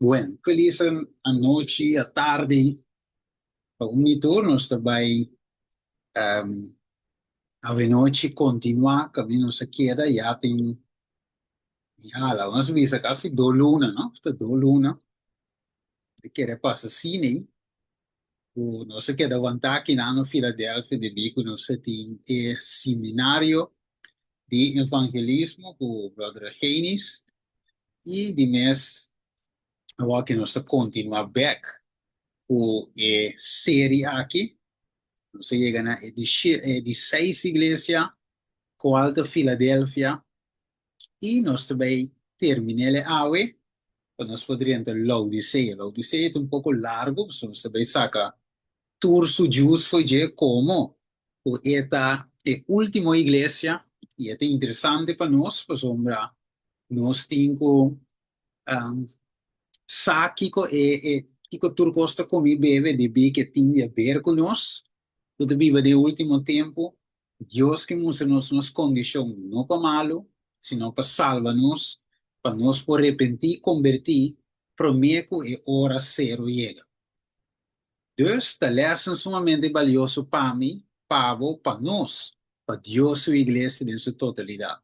Bueno, felis anochi, atardi, pa un i tur nos ta bai avenochi kontinuá kaminda nos a keda, ya tin, ya laga nos bisa kasi do luna, no? Ta do luna di kere pasa asina ku nos a keda wantá akinan na Filadelfia debí ku nos a tin e seminario di evangelismo ku Brother Genis i di mes awor ku nos ta kontinuá bèk ku e seri aki. Nos a yega na e di e di seis iglesia, kual ta Filadelfia, i nos ta bai termin'el e awe pa nos por drenta Laodisea. Laodisea ta un poko largu, pasobra nos ta bai saka tur su djus for dje komo ku e ta e último iglesia i e ta interesante pa nos pasobra nos tin ku sa kiko e e kiko tur kos ta kome i bebe debí ke tin di aber ku nos ku ta biba den e último tempu. Dios ke mustra nos nos kondishon no pa malu sino pa salba nos pa nos por repentí i kombertí promé ku e ora sero yega. Dus ta lèsnan sumamente balioso pa mi, pa bo, pa nos, pa Dios su iglesia den su totalidat.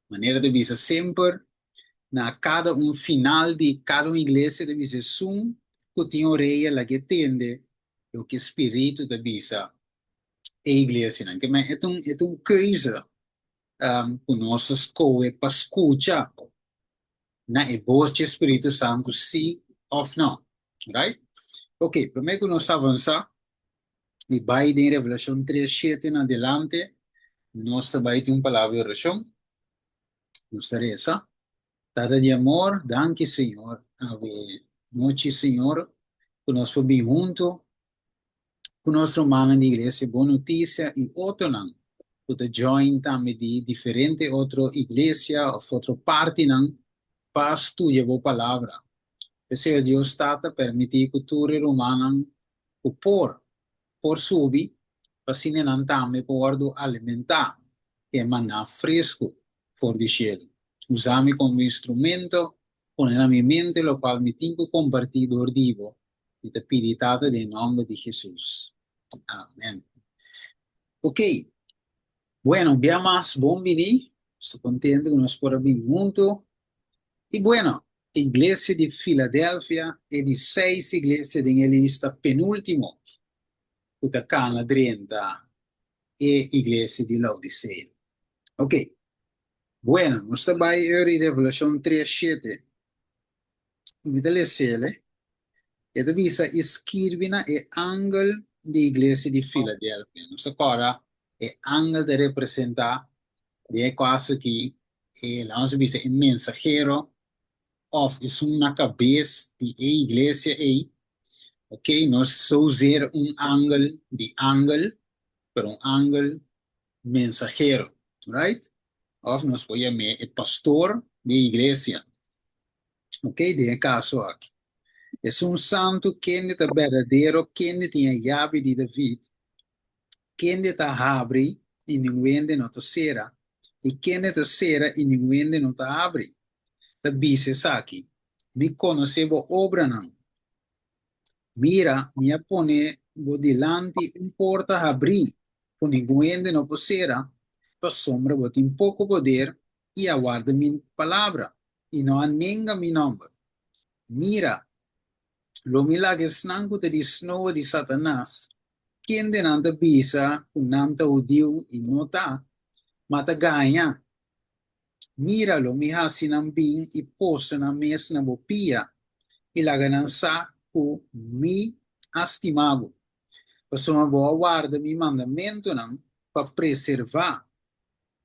Manera ta bisa semper, na kada un final di kada un iglesia ta bisa esun ku tin orea lag'e tende loke spiritu ta bisa e iglesianan. Ke men e ta un e ta un keuze ku nos ta skohe pa skucha na e bos dje Spiritu Santu si òf nò. Right? Ok, promé ku nos avansá i bai den Revelashon tres shete na delante, nos ta bai tin un palabra di orashon. Nos ta resa. Tata di amor, danki Señor, awe nochi Señor, ku nos por bin huntu ku nos rumannan di Iglesia Bon Notisia i otronan ku ta join tambe di diferente otro iglesia òf otro partinan pa studia bo Palabra. P'esei, o Dios Tata, permití ku tur e rumannan ku por, por subi pa asina nan tambe por wòrdu alimentá ku e maná fresku for di shelu. Usa mi komo instrumento, pone na mi mente lokual mi tin ku kompartí dor di bo. Mi ta pidi Tata den nomber di Jesus. Amen. Ok. Bueno, un bia mas bon bini. Sto contento cu nos por a bin hunto. Y bueno, iglesia di Filadelfia e di seis iglesia den e lista penultimo cu ta cana drenta e iglesia di Laodicea. Ok. Bueno, nos ta bay eur Revelacion tres shete. Mi ta les'el, e ta bisa, I skirbi na e angel di iglesia di Filadelfia. Nos ta kòrda e angel ta representá den e kaso akí e, laga nos bisa, e mensahero òf esun na kabes di e iglesia ei. Oke, no zozeer un angel di angel, pero un angel mensahero, right? Òf nos por yam'é e pastor di e iglesia. Ok, den e kaso aki. Esun santu kende ta berdadero, kende tin e yabi di David, kende ta habri i ningun hende no ta sera, i kende ta sera i ningun hende no ta habri, ta bisa esaki, Mi konosé bo obranan. Mira, mi a pone bo dilanti un porta habrí ku ningun hende no por sera, pasobra bo tin poko poder i a warda mi palabra i no a nenga mi nòmber. Mira, lo mi laga esnan ku ta di snoa di Satanas, kendenan ta bisa ku nan ta hudiu i no ta, ma ta gaña. Mira, lo mi hasi nan bin i postra nan mes na bo pia i laga nan sa ku mi a stima bo, pasobra bo a warda mi mandamentunan pa preservá.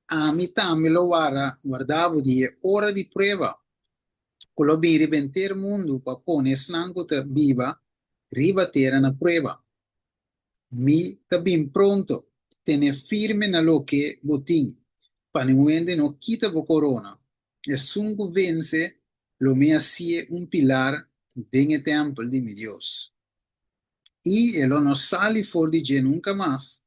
Ami tambe lo warda bo di e ora di prueba ku lo bin riba henter mundu pa pone esnan ku ta biba riba tera na prueba. Mi ta bin pronto, tene firme na loke bo tin, pa ningun hende no kita bo korona. Esun ku vense, lo mi hasié un pilar den e tèmpel di mi Dios. I e lo no sali for di dje nunka mas,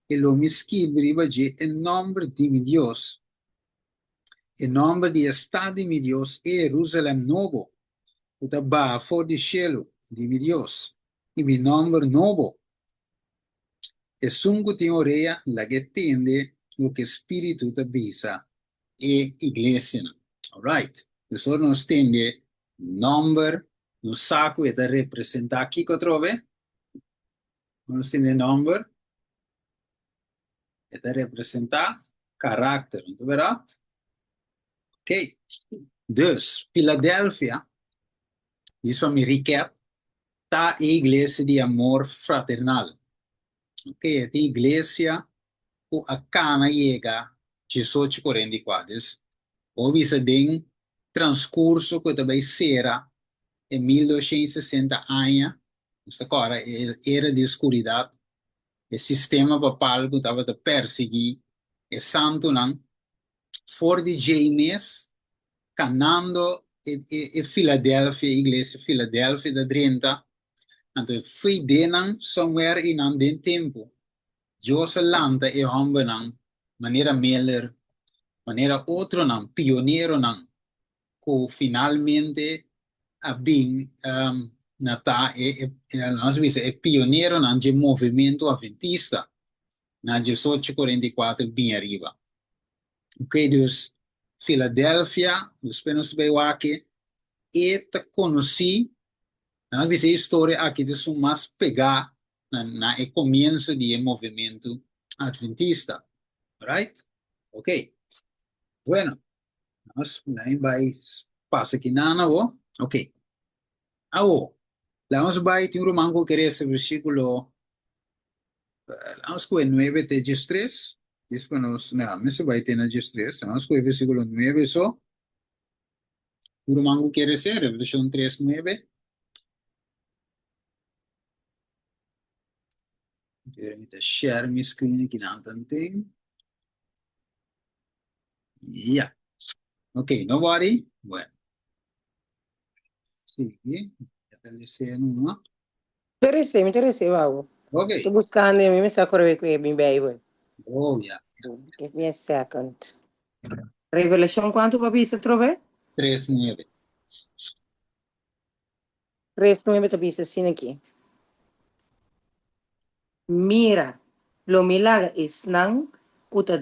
i lo mi skirbi riba dje e nòmber di mi Dios, e nòmber di e stat di mi Dios, e Herúsalèm nobo. ku ta baha for di shelu di mi Dios, i mi nòmber nobo. Esun ku tin orea, lag'é tende loke Spiritu ta bisa e iglesianan. Alright, dus ora nos tende nòmber, nos sa ku e ta representá kiko atrobe? Ora nos tende nòmber, e ta representá karakter, no ta bèrdat? Ok, dus Philadelphia, dis pa mi recap, ta e iglesia di amor fraternal. Ok, e ta iglesia ku a kana yega 1844. Dus, bo bisa den transkurso ku e ta bai sera e 1260 aña, nos ta kòrda e era di skuridat, e sistema papal ku tabata persiguí e santunan, for di djei mes, kanando e e Philadelphia, e iglesia Philadelphia ta drenta, anto e fui den nan somewhere i nan den tempu, Dios a lanta e hòmbernan manera Miller, manera otronan, pioneronan, ku finalmente a bin na ta e, nos bisa, e pioneronan dje movementu Adventista na 1844 bin ariba. Ok, dus Philadelphia, despues nos ta bai wak e ta konosí, nan a bisa e historia aki ta esun mas pegá na na e komienso di e movementu Adventista. Alright? Ok. Bueno, nos bai pasa kinan awo. Ok. Awo, laga nos bai tin un ruman ku kere ese versíkulo. Laga nos kohe nuebe te 13. Despues nos, no, mester bai te na 13. Laga nos kohe versíkulo nuebe so. Un ruman ku kere ese, Revelashon tres nuebe. Mi ta share mi screen akinan tanten. Ya. Ok, no worry. Bueno. Sigui. Ya ta lese numa. Mi ta rese, mi ta rese wou. Ok. Te buscando mi mi sa corre cu mi Bijbel. Oh, ya. Give me a second. Revelacion cuanto pa bisa trobe? 3:9. 3:9 ta bisa asina aki. Mira, lo mi laga esnan ku ta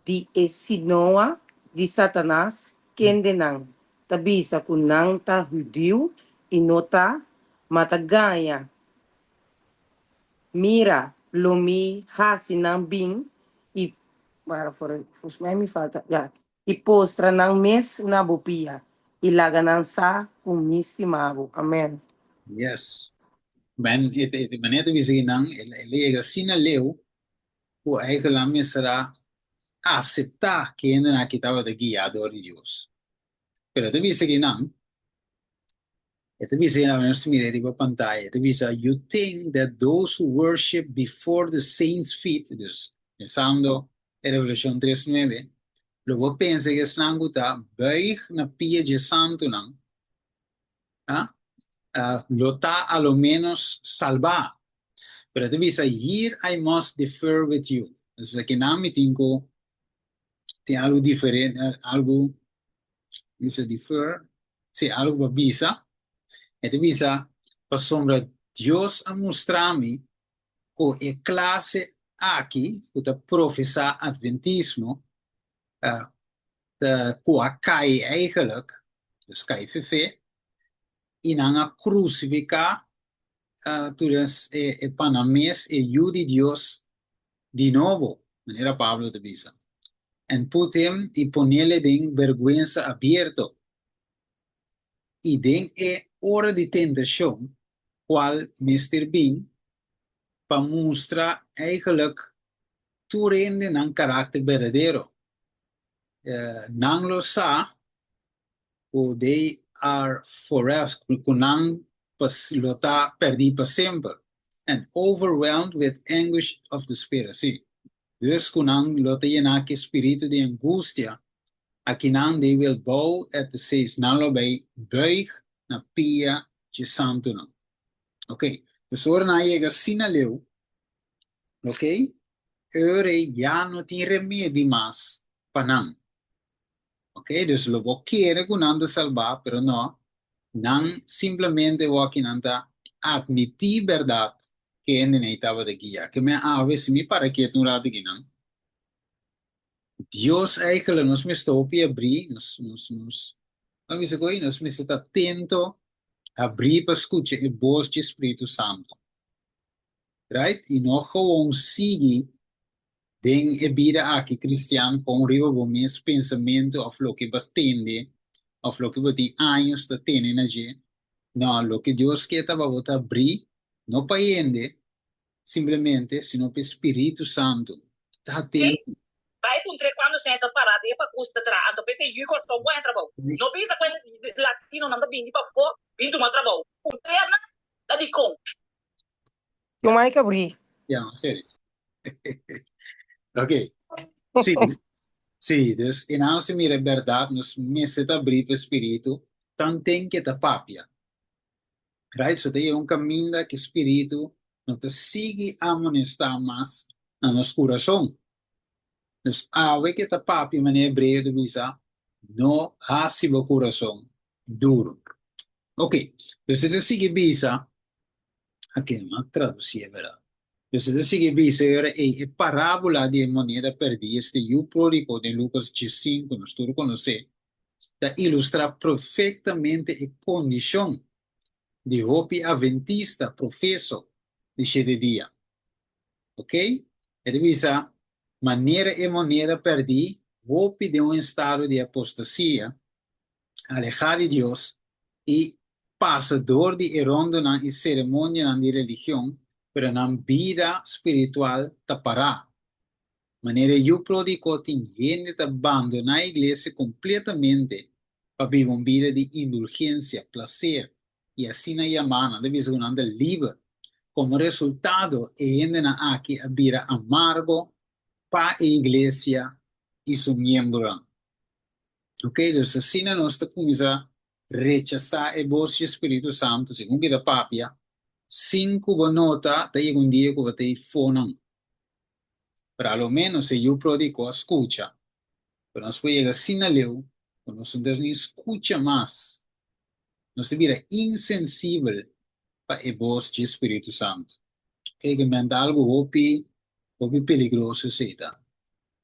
di e sinoa di Satanas, kendenan ta bisa ku nan ta hudiu i no ta, ma ta gaña. Mira, lo mi hasi nan bin i, i postra nan mes na bo pia, i laga nan sa ku mi stima bo. Amen. Yes. Ben, e e manera ta bisa kinan, el el a yega asina leu ku eigenlijk nan mester a aseptá ku e hendenan aki tabata guiá dor di Dios. Pero e ta bisa kinan, e ta bisa kinan, nos ta mira riba pantaya, e ta bisa, You think that those who worship before the saints' feet, dus pensando e Revelashon 3:9, lo bo pensa ku esnan ku ta buig na pia dje santunan, ah, lo ta a lo menos salbá. Pero e ta bisa, Here I must differ with you. Dus akinan mi tin ku tin algu diferente, algu, bisa differ, si, algu pa bisa. E ta bisa, pasobra Dios a mustra mi ku e klase aki ku ta profesá Adventismo, ku a kai eigenlijk, dus kai fe fe, i nan a krusifiká tur e pa nan mes e Yu di Dios di nobo, manera Pablo ta bisa, and put him i ponele den bergwensa abierto, i den e ora di tentashon kual mester bin pa mustra eigenlijk tur hende nan karakter berdadero. Nan lo sa ku they are forever, ku nan lo ta pèrdí pa semper, and overwhelmed with anguish of the spirit. Sí, dus ku nan lo ta yená ku e spiritu di angustia, akinan they will bow at the saints, nan lo bai buig na pia dje santunan. Ok, dus ora nan a yega asina leu, Ok, ora ya no tin remedi mas pa nan. Ok, dus lo bo kere ku nan ta salbá, pero no. Nan simplemente wak nan ta admití bèrdat ku e hende nei tabata guia. Ke men awe si mi para ketu un ratu akinan, Dios eigenlijk nos mester hopi abrí, nos nos nos a bisa ku nos mester ta atento, abrí pa skucha e bos di Spiritu Santu. Right? I no gewoon sigui den e bida aki kristian pon riba bo mes pensamentu òf loke bo a tende òf loke bo tin años ta tene na dje. No, loke Dios ke ta pa bo ta abrí, no pa hende simplemente, sino pa e Spiritu Santu. Ta atento. Bai puntr'é cuando seña ta pará den e pakus ta traha, anto p'esei yu Kòrsou bo haña trabou. No bisa ku e latinonan ta bini pafó bin tuma trabou. Puntr'é nan ta dikon. Tuma e kabrí. Ya, en serio. Ok. Sí, sí, dus en nos mira e berdad, nos mester ta abrí pa e spiritu, tanten ke ta papia. Right? So ta yega un kaminda ke spiritu no ta sigui amonestá mas na nos kurason. Dus awe ke ta papia manera hebreo ta bisa, no hasi bo kurason duru. Ok, dus e ta sigui bisa, Ok, m'a traducí e verdad. Dus e ta sigui bisa e ora ei, e parábola di e moneda perdí, este yu pródigo den Lucas diesinku, nos tur konosé, ta ilustrá perfektamente e kondishon di hopi aventista profeso di shete dia. Ok? E ta bisa, manera e moneda perdí, hopi den un estado di apostasia, alehá di Dios i pasa dor di e rondonan i seremonianan di religion, pero nan bida spiritual ta pará. Manera e yu pródigo tin hende ta bandoná e iglesia kompletamente pa biba un bida di indulgensia, plaser i asina yamá, nan ta bisa ku nan ta liber. Komo resultado, e hendenan aki a bira amargo pa e iglesia i su miembronan. Ok, dus asina nos ta kuminsá rechasá e bos dje Spiritu Santu, segun ki ta papia, sin ku bo nota ta yega un dia ku bo ta ei fonan. Pero a lo ménos e yu pródigo a skucha, pero nos por yega asina leu ku nos no ta ni skucha mas. Nos ta bira insensibel pa e bos dje Spiritu Santu. Ok, ke men ta algu hopi, hopi peligroso esei ta.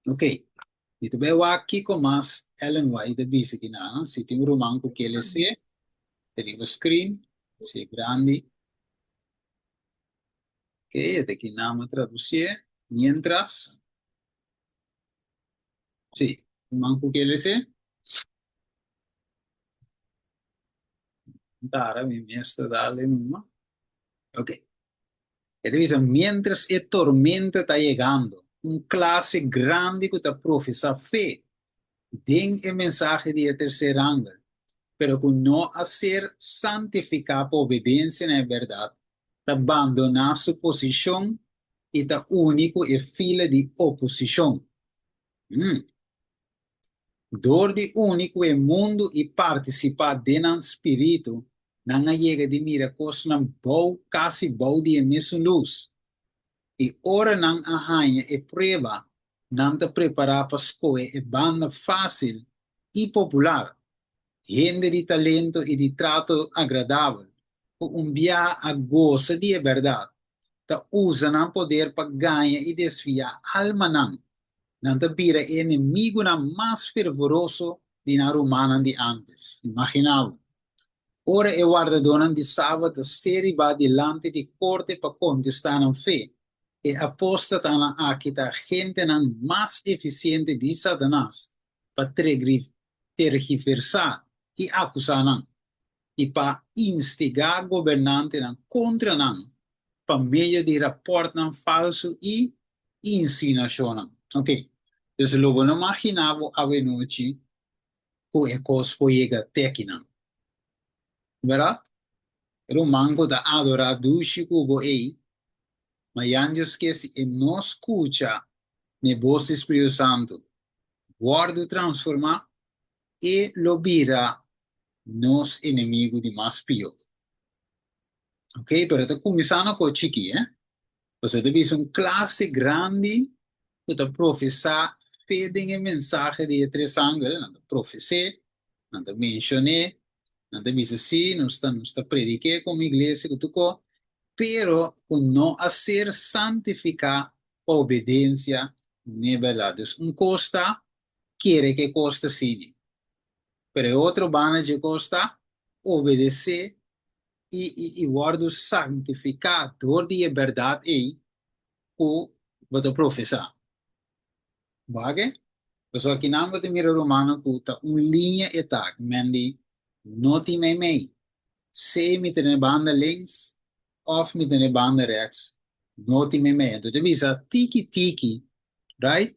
Ok, Mi ta bai wak kiko mas Ellen White a bisa ki nan. Si tin un ruman ku ke les'é, ta riba screen, si e grandi. Ok, e ta ki nan a tradusié. Mientras, si, ruman ku ke les'é. Tara, mi mes ta dal e numa. Ok. E ta bisa, Miéntras e tormenta ta yegando, un klase grandi ku ta profesá fe den e mensahe di e terser angel, pero ku no a ser santifiká pa obedensia na e bèrdat, ta bandoná su posishon i ta uni ku e fila di oposishon. Dor di uni ku e mundu i partisipá den nan spiritu, nan a yega di mira kosnan bou kasi bou di e mesun lus. I ora nan a haña e prueba, nan ta prepará pa skohe e banda fásil i popular, hende di talento i di trato agradabel, ku un biaha a gosa di e bèrdat, ta usa nan poder pa gaña i desviá almanan. Nan ta bira e enemigunan mas fervoroso di nan rumannan di ántes. Imaginá bo! Ora e wardadónan di Sabat ta ser ribá dilanti di korte pa kontestá nan fe, e apóstatanan aki ta agentenan mas efisiente di Satanas pa tergiversá i akusá nan, i pa instigá gobernantenan kontra nan pa medio di rapòrtnan falsu i insinuashonnan. Ok, dus lo bo no maginá bo awenochi ku e kos por yega te akinan. Bèrdat? E ruman ku ta adorá dushi ku bo ei, ma yan Dios ke si e no skucha n'e bos di Spiritu Santu wòrdu transformá, e lo bira nos enemigu di mas pió. Ok, pero ta kuminsá na ko chikí, eh? Pasobra ta bisa un klase grandi ku ta profesá fe den e mensahe di e tres angel, nan ta profes'é, nan ta menshon'é. Nan ta bisa sí, nos ta nos ta predik'é komo iglesia ku tur kos, pero ku no a ser santifiká pa obedensia n'e bèrdat. Dus un kos ta kere ku e kos ta asina, pero e otro banda dje kos ta obedesé i i i wòrdu santifiká dor di e bèrdat ei ku bo ta profesá. Wak-e? Pasobra kinan bo ta mira rumannan ku ta un liña e ta, men di no tin meimei. Sea mi ta na e banda links òf mi ta na e banda rèks, no tin meimei. Anto ta bisa tiki tiki, right?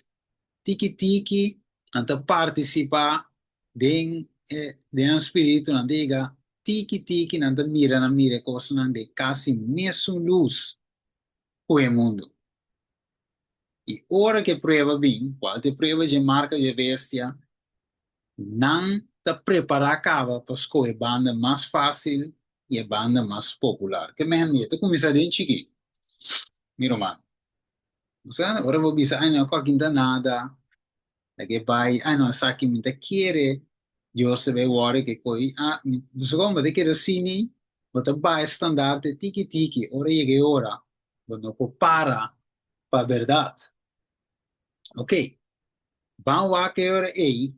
Tiki tiki nan ta partisipá den e den nan spiritu, nan ta yega tiki tiki nan ta mira nan mira e kosnan den kasi mesun lus ku e mundu. I ora ku e prueba bin, kual ta e prueba dje marka dje bestia, nan ta prepará kaba pa skohe banda mas fásil i e banda mas popular. Ke men e ta kuminsá den chikí, mi ruman. Osea, ora bo bisa, Ai no, kòki n ta nada, laga e bai, ai no, esaki mi ta kere, Dios ta bai wòrdu ke koi, ah, mi, bo sa kon, bo ta keda asina, bo ta baha e standarte tiki tiki, ora yega e ora, bo no por para pa bèrdat. Ok, ban wak e ora ei,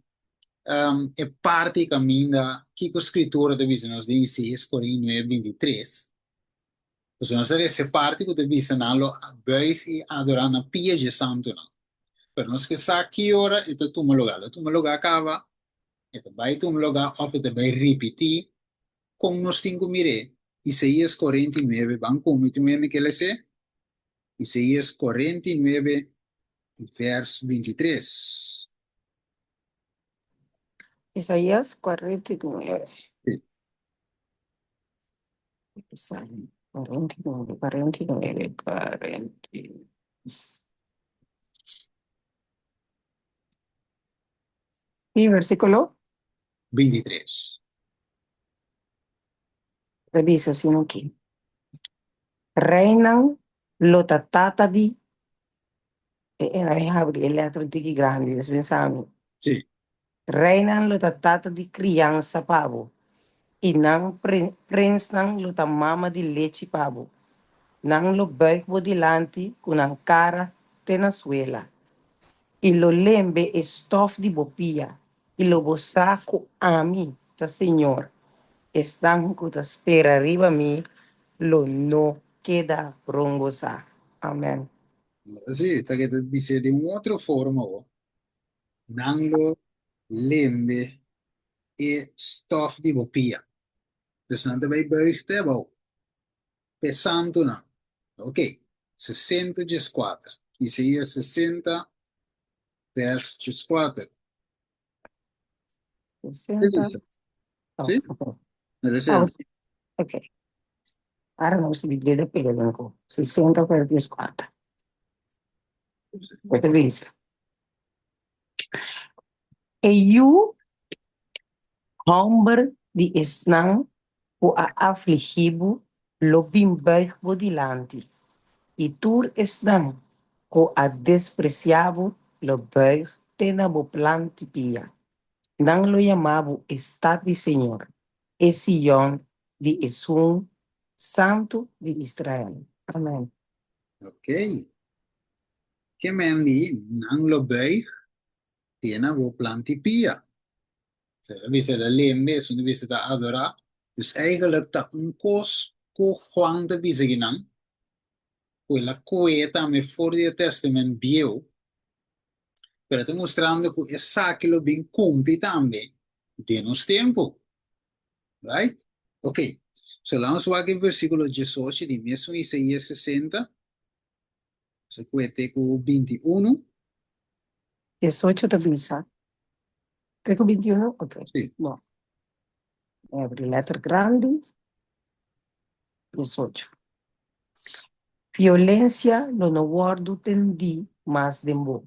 e parti kaminda kiko Skritura ta bisa nos den Isaías 49, 23. Pasobra nos a lesa e parti ku ta bisa nan lo buig i adorá na pia dje santunan. Pero nos ke sa ki ora e ta tuma lugá. Lo tuma lugá kaba? E ta bai tuma lugá òf e ta bai ripití? Kon nos tin ku mir'é? Isaías 49, ban ku mi tin un hende ke les'é? Isaías 49 vèrs 23. Isaías 49. Sí. 49, 49, 40. I versíkulo? 23. Ta bisa asina aki, Reinan lo ta tata di. E era e habri e letra un tiki grandi, despensa mi. Sí. Reinan lo ta tata di kriansa pa bo, i nan prensnan lo ta mama di lechi pa bo. Nan lo buig bo dilanti ku nan kara te na suela, i lo lembe e stòf di bo pia, i lo bo sa ku ami ta Señor. Esnan ku ta spera riba mi lo no keda brongosá. Amèn. Sí, ta ke ta bis'é den un otro forma bo. Nan lo lembe e stof di bo pia. Dus nan ta bai buig te abou, p'e santunan. Ok, 60 dieskuater. Isaías 60, vers dieskuater. 60. Sí? Oh, ok. Ahora no se me pega den ko. 60 vers 14. Wat ta bisa? E yu hòmber di esnan ku a afligí bo lo bin bùig bo dilanti, i tur esnan ku a despresiá bo lo bùig te na bo plant'i pia. Nan lo yama bo e stat di señor, e Sion di Esun Santu di Israel. Amèn. Ok. Ke men di nan lo buig te na bo plant'i pia. Se ta bisa ta lembe, esun ta bisa ta adorá. Dus eigenlijk ta un kos ku Juan ta bisa kinan, ku el a koe tambe for di e Testament Bieu, pero ta mustrando ku esaki lo bin kumpli tambe den nos tempu. Right? Ok. So laat nos wak e versíkulo 18 di mesun Isaías 60. Se kue te ku 21. 18 ta bisa. Te ku 21? Ok. Sí. Bon. Mi abri letter grandi. 18. Violencia lo no wòrdu tendí mas den bo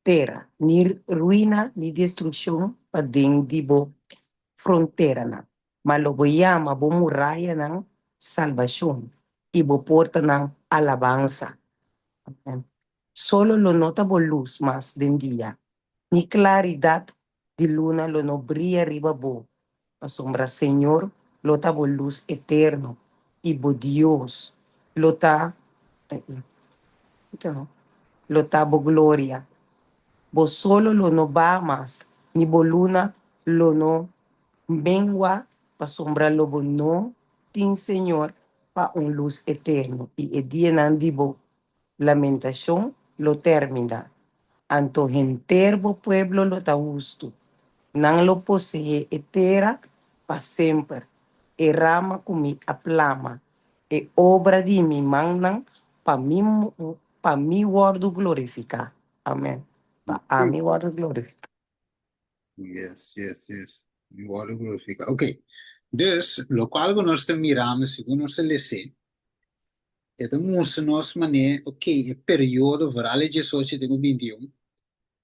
tera, ni ruina ni destrukshon paden di bo fronteranan. Ma lo bo yama bo murayanan salbashon i bo portanan alabansa. Amen. Solo lo no ta bo lus mas den dia, ni klaridat di luna lo no bria riba bo. Pasobra Señor lo ta bo lus eterno, i bo Dios lo ta lo ta bo gloria. Bo solo lo no baha mas, ni bo luna lo no mengua, pasobra lo bo no tin Señor pa un lus eterno, i e dianan di bo lamentashon lo terminá. Anto henter bo pueblo lo ta hustu. Nan lo poseé e tera pa semper, e rama ku mi a plama, e obra di mi mannan, pa mi pa mi wòrdu glorifiká. Amèn. Pa ami wòrdu glorifiká. Yes, yes, yes. Mi wòrdu glorifiká. Ok. Dus, lokual ku nos ta mirando, segun nos ta les'é, e ta mustra nos manera, ok, e periodo, vooral e diesocho te ku bintiun,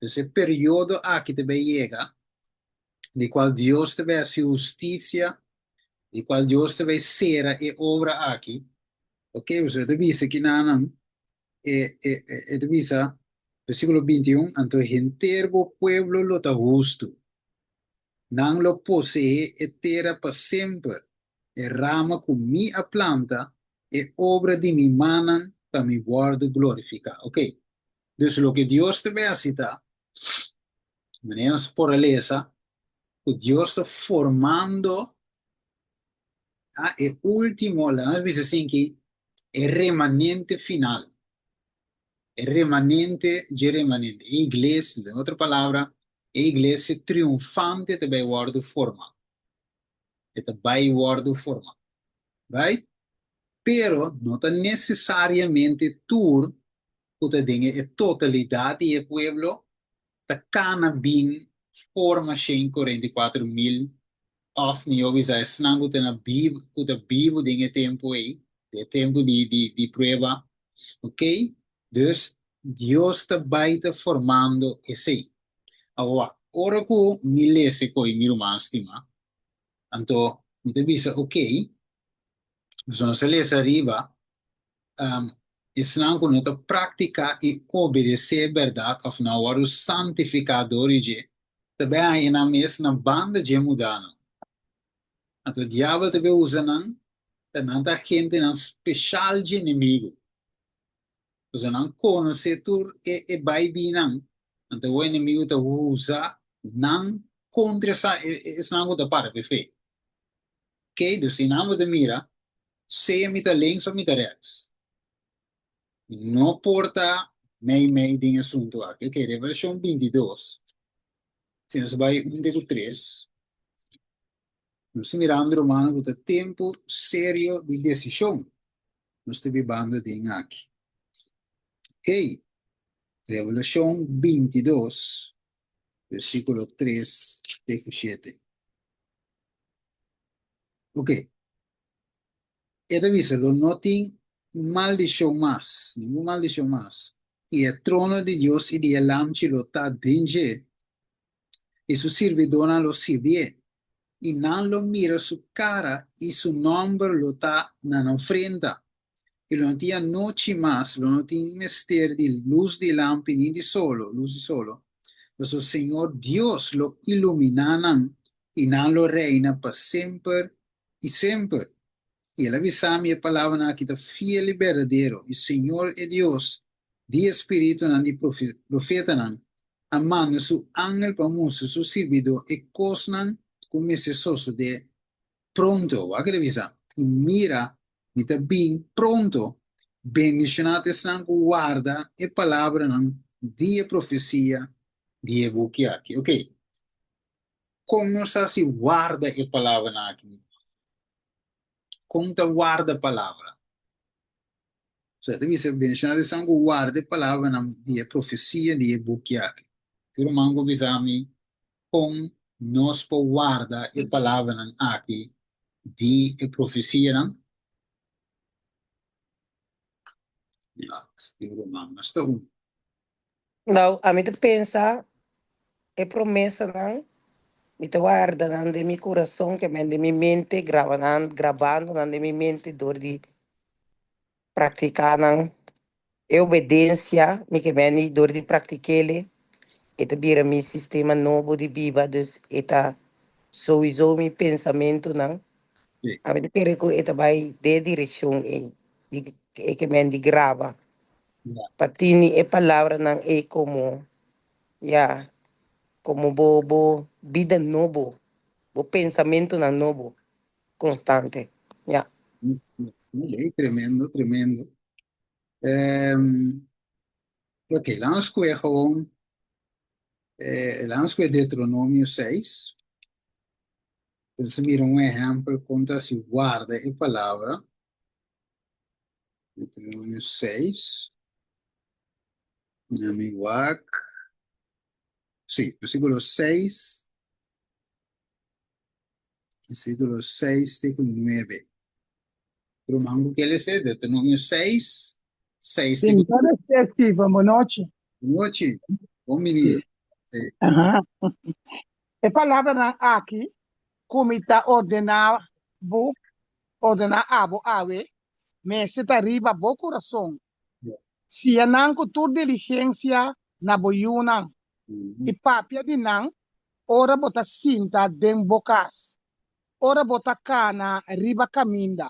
dus e periodo aki ta bai yega, di kual Dios ta bai hasi hustisia, di kual Dios ta bai sera e obra aki, ok, pasobra e ta bisa kinanan, e, e, e ta bisa, versíkulo bintiun, anto henter bo pueblo lo ta hustu, nan lo poseé e tera pa semper, e rama ku mi a planta, e obra di mi mannan pa mi wòrdu glorifiká. Ok, dus loke Dios ta bai hasi ta, manera nos por a lesa, ku Dios ta formando ah, e último, laga nos bisa asinki, e remanente final, e remanente dje remanente, e iglesia, den otro palabra, e iglesia triunfante ta bai wòrdu forma. E ta bai wòrdu forma. Right? Pero no ta nesesariamente tur ku ta den e totalidat di e pueblo ta kana bin forma 144,000 òf mihó bisa esnan ku ta na bibu ku ta bibu den e tempu ei, den e tempu di di di prueba, ok? Dus Dios ta bai ta formando esei. Awa, ora ku mi lesa e ko'i mi ruman stimá, anto mi ta bisa ok, pasobra nos a lesa ariba esnan ku no ta praktiká i obedesé bèrdat òf no a wòrdu santifiká dor di dje, ta bai haña nan mes na banda dje mudánan. Anto diabel ta bai usa nan, ta nan ta agentenan speshal dje enemigu. Pasobra nan konosé tur e e baibinan, anto e enemigu ta usa nan kontra esnan ku ta para pa e fe. Oké, dus si nan bo ta mira, Sea mi ta links of mi ta rechts. No por ta mei mei den e asuntu aki. Ok, Revelashon 22. Si nos bai un te ku tres, nos ta mirando rumannan ku ta tempu serio di desishon nos ta bibando den aki. Ok, Revelashon 22, versíkulo 3 te ku 7. Ok. E ta bisa, Lo no tin maldishon mas, ningun maldishon mas, i e trono di Dios i di e Lamchi lo ta den dje, i su sirbidónan lo sirbié, i nan lo mira su kara i su nòmber lo ta na nan frenta. I lo no tin anochi mas, lo no tin mester di lus di lampi ni di solo, lus di solo, pasobra Señor Dios lo iluminá nan i nan lo reina pa semper i semper. I el a bisa mi e palabranan aki ta fiel i berdadero, i Señor e Dios di e spiritunan di profetanan a manda su angel pa mustra su sirbidó e kosnan ku mester sosodé pronto. Wak el a bisa, I mira, mi ta bin pronto. Bendishoná ta esnan ku warda e palabranan di e profesia di e buki aki. Oké. Kon nos ta hasi warda e palabranan aki? Kon ta warda palabra? So, e ta bisa, bendishoná ta esnan ku warda e palabranan di e profesia di e buki aki. Tur ruman ku bisa mi kon nos por warda e palabranan aki di e profesianan? Ja, tin ruman, nos ta un. Nou, ami ta pensa e promesanan, mi ta warda nan den mi kurason, ke men den mi mente, graba nan, grabando nan den mi mente dor di praktiká nan. E obedensia, mi ke men dor di praktik'ele, e ta bira mi sistema nobo di biba, dus e ta. Souiso mi pensamentunan. Sí. Ami ta kere ku e ta bai den e direkshon ei, di e ke men di graba. Ja. Pa tini e palabranan ei komo, ya, komo bo bo bida nobo, bo pensamentunan nobo, konstante. Ya. Ok, tremendo, tremendo. Um, ok, laat ons kue gewoon, laat ons kue Deuteronomio 6. Nos mira un ehèmpel kon ta hasi warda e palabra. Deuteronomio 6. Mi wak. Sí, versíkulo 6. Versíkulo 6 te ku 9. Ruman ku ke lese Deuteronomio 6, 6 te ku. Steven, bon nochi. Bon nochi. Bon bini. Sí. Aha. E palabranan aki ku mi ta ordená bo, ordená abo awe, mester ta riba bo kurason. Sia nan ku tur diligensia na bo yunan, i papia di nan ora bo ta sinta den bo kas, ora bo ta kana riba kaminda,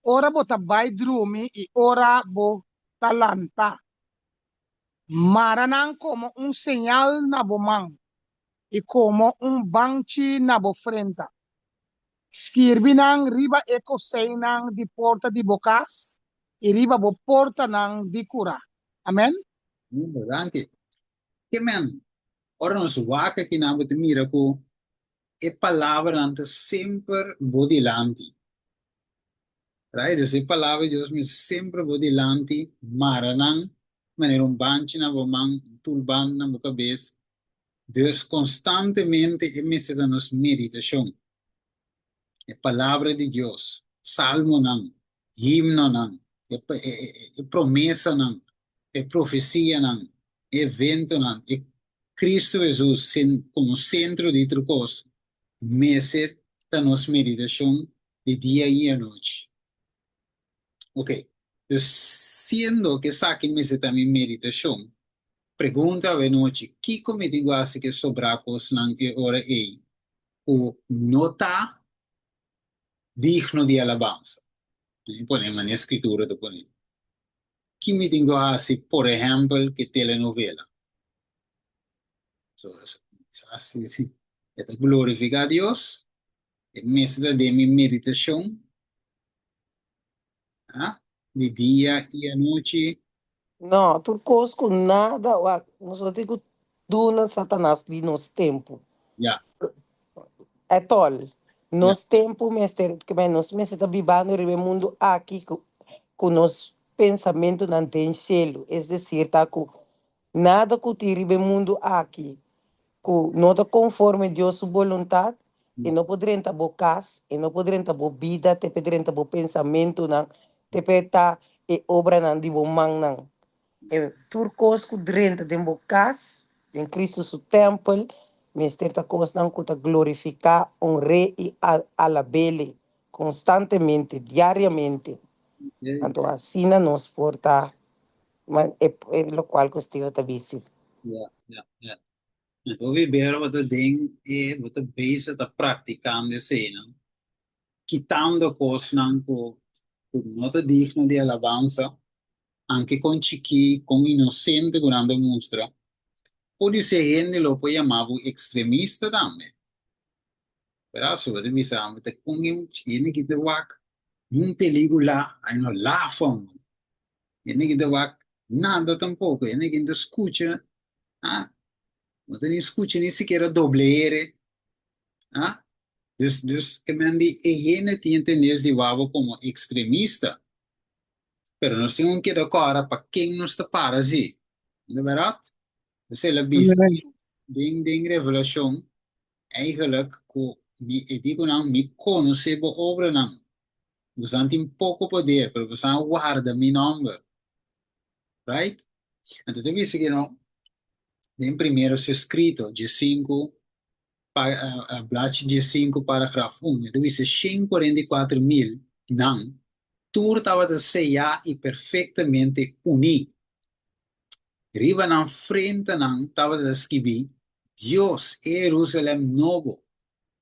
ora bo ta bai drumi i ora bo ta lanta. Mara nan komo un señal na bo man i komo un banchi na bo frenta. Skirbi nan riba e koseinan di porta di bo kas i riba bo portanan di kurá. Amen. Danki. Ke men, ora nos wak akinan bo ta mira ku e palabranan ta semper bo dilanti. Right? Dus e palabra di Dios mester semper bo dilanti, mara nan manera un banchi na bo man, un tulband na bo kabes. Dus konstantemente e mester ta nos meditashon. E palabra di Dios, salmonan, himnonan, e, e, e promesanan, e profesianan, e eventonan, e Cristo Hesus komo sentro di tur kos, mester ta nos meditashon di dia i anochi. Ok, dus siendo ku esaki mester ta mi meditashon, pregunta awenochi, kiko mi tin ku hasi ku e sobrá kosnan e ora ei ku no ta digno di alabansa? Mi pone manera Skritura ta pone. Ki mi tin ku hasi, por ehèmpel, ku e telenovela? So, si, si e ta glorifiká Dios, e mester ta den mi meditashon, ah, di dia i anochi. No, tur kos ku nada, wak, nos no tin ku duna Satanas di nos tempu. Ya. At all. Ya. Nos tempu mester, ke men nos mester ta bibando riba e mundu aki ku ku nos pensamentunan den shelu. Es desir ta ku nada ku tin riba e mundu aki ku no ta konforme Dios su boluntat, e no por drenta bo kas, e no por drenta bo bida, te por drenta bo pensamentunan, te por ta e obranan di bo mannan. E tur kos ku drenta den bo kas, den Cristo su tèmpel, mester ta kosnan ku ta glorifiká, honr'é i alab'Ele konstantemente, diariamente. Anto asina nos por ta e lokual ku Steven ta bisti. Ya, ya, ya. Anto bibero bo ta den e, bo ta bezig ta praktikando eseinan, kitando kosnan ku ku no ta digno di alabansa, anke kon chikí, kon inosente ku nan ta mustra. Podisé hende lo por yama bo ekstremista tambe. Pero si bo ta bisa bo ta kon e hende ki ta wak un pelikula, ai no lafa man. Hende ki ta wak nada tampoko, hende ki ta skucha, ah, no ta ni skucha ni sikiera doble ere, ah. Dus, dus ke men di e hende tin tendes di wak bo komo ekstremista, pero nos tin un keda kòrda pa ken nos ta para si, no ta bèrdat? Dus el a bisa den den Revelashon Eigenlijk ku mi e di ku nan, Mi konosé bo obranan. Bosan tin poko poder, pero bosan a warda mi nòmber. Right? Anto ta bisa ku den primero su eskrito, diesinku, blachi diesinku, paragraf un, e ta bisa 144.000 nan tur tabata seyá i perfektamente uní. Riba nan frentanan tabata skibí, Dios, e Jerusalèm nobo.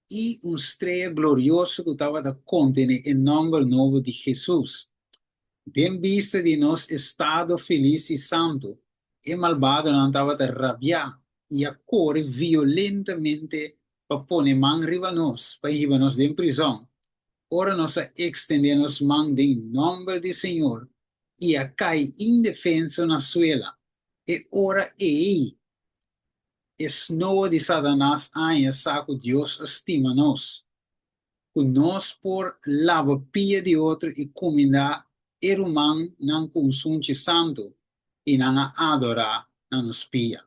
i un strea glorioso ku tabata kontené e nòmber nobo di Hesus. Den bista di nos estado felis i santu, e malbadonan tabata rabiá i a kore violentamente pa pone man riba nos pa hiba nos den prizòn. Ora nos a ekstendé nos man den nòmber di Señor i a kai indefenso na suela, e ora ei e snoa di Satanas a haña sa ku Dios a stima nos, ku nos por laba pia di otro i kumindá e rumannan ku un sunchi santu, i nan a adorá na nos pia.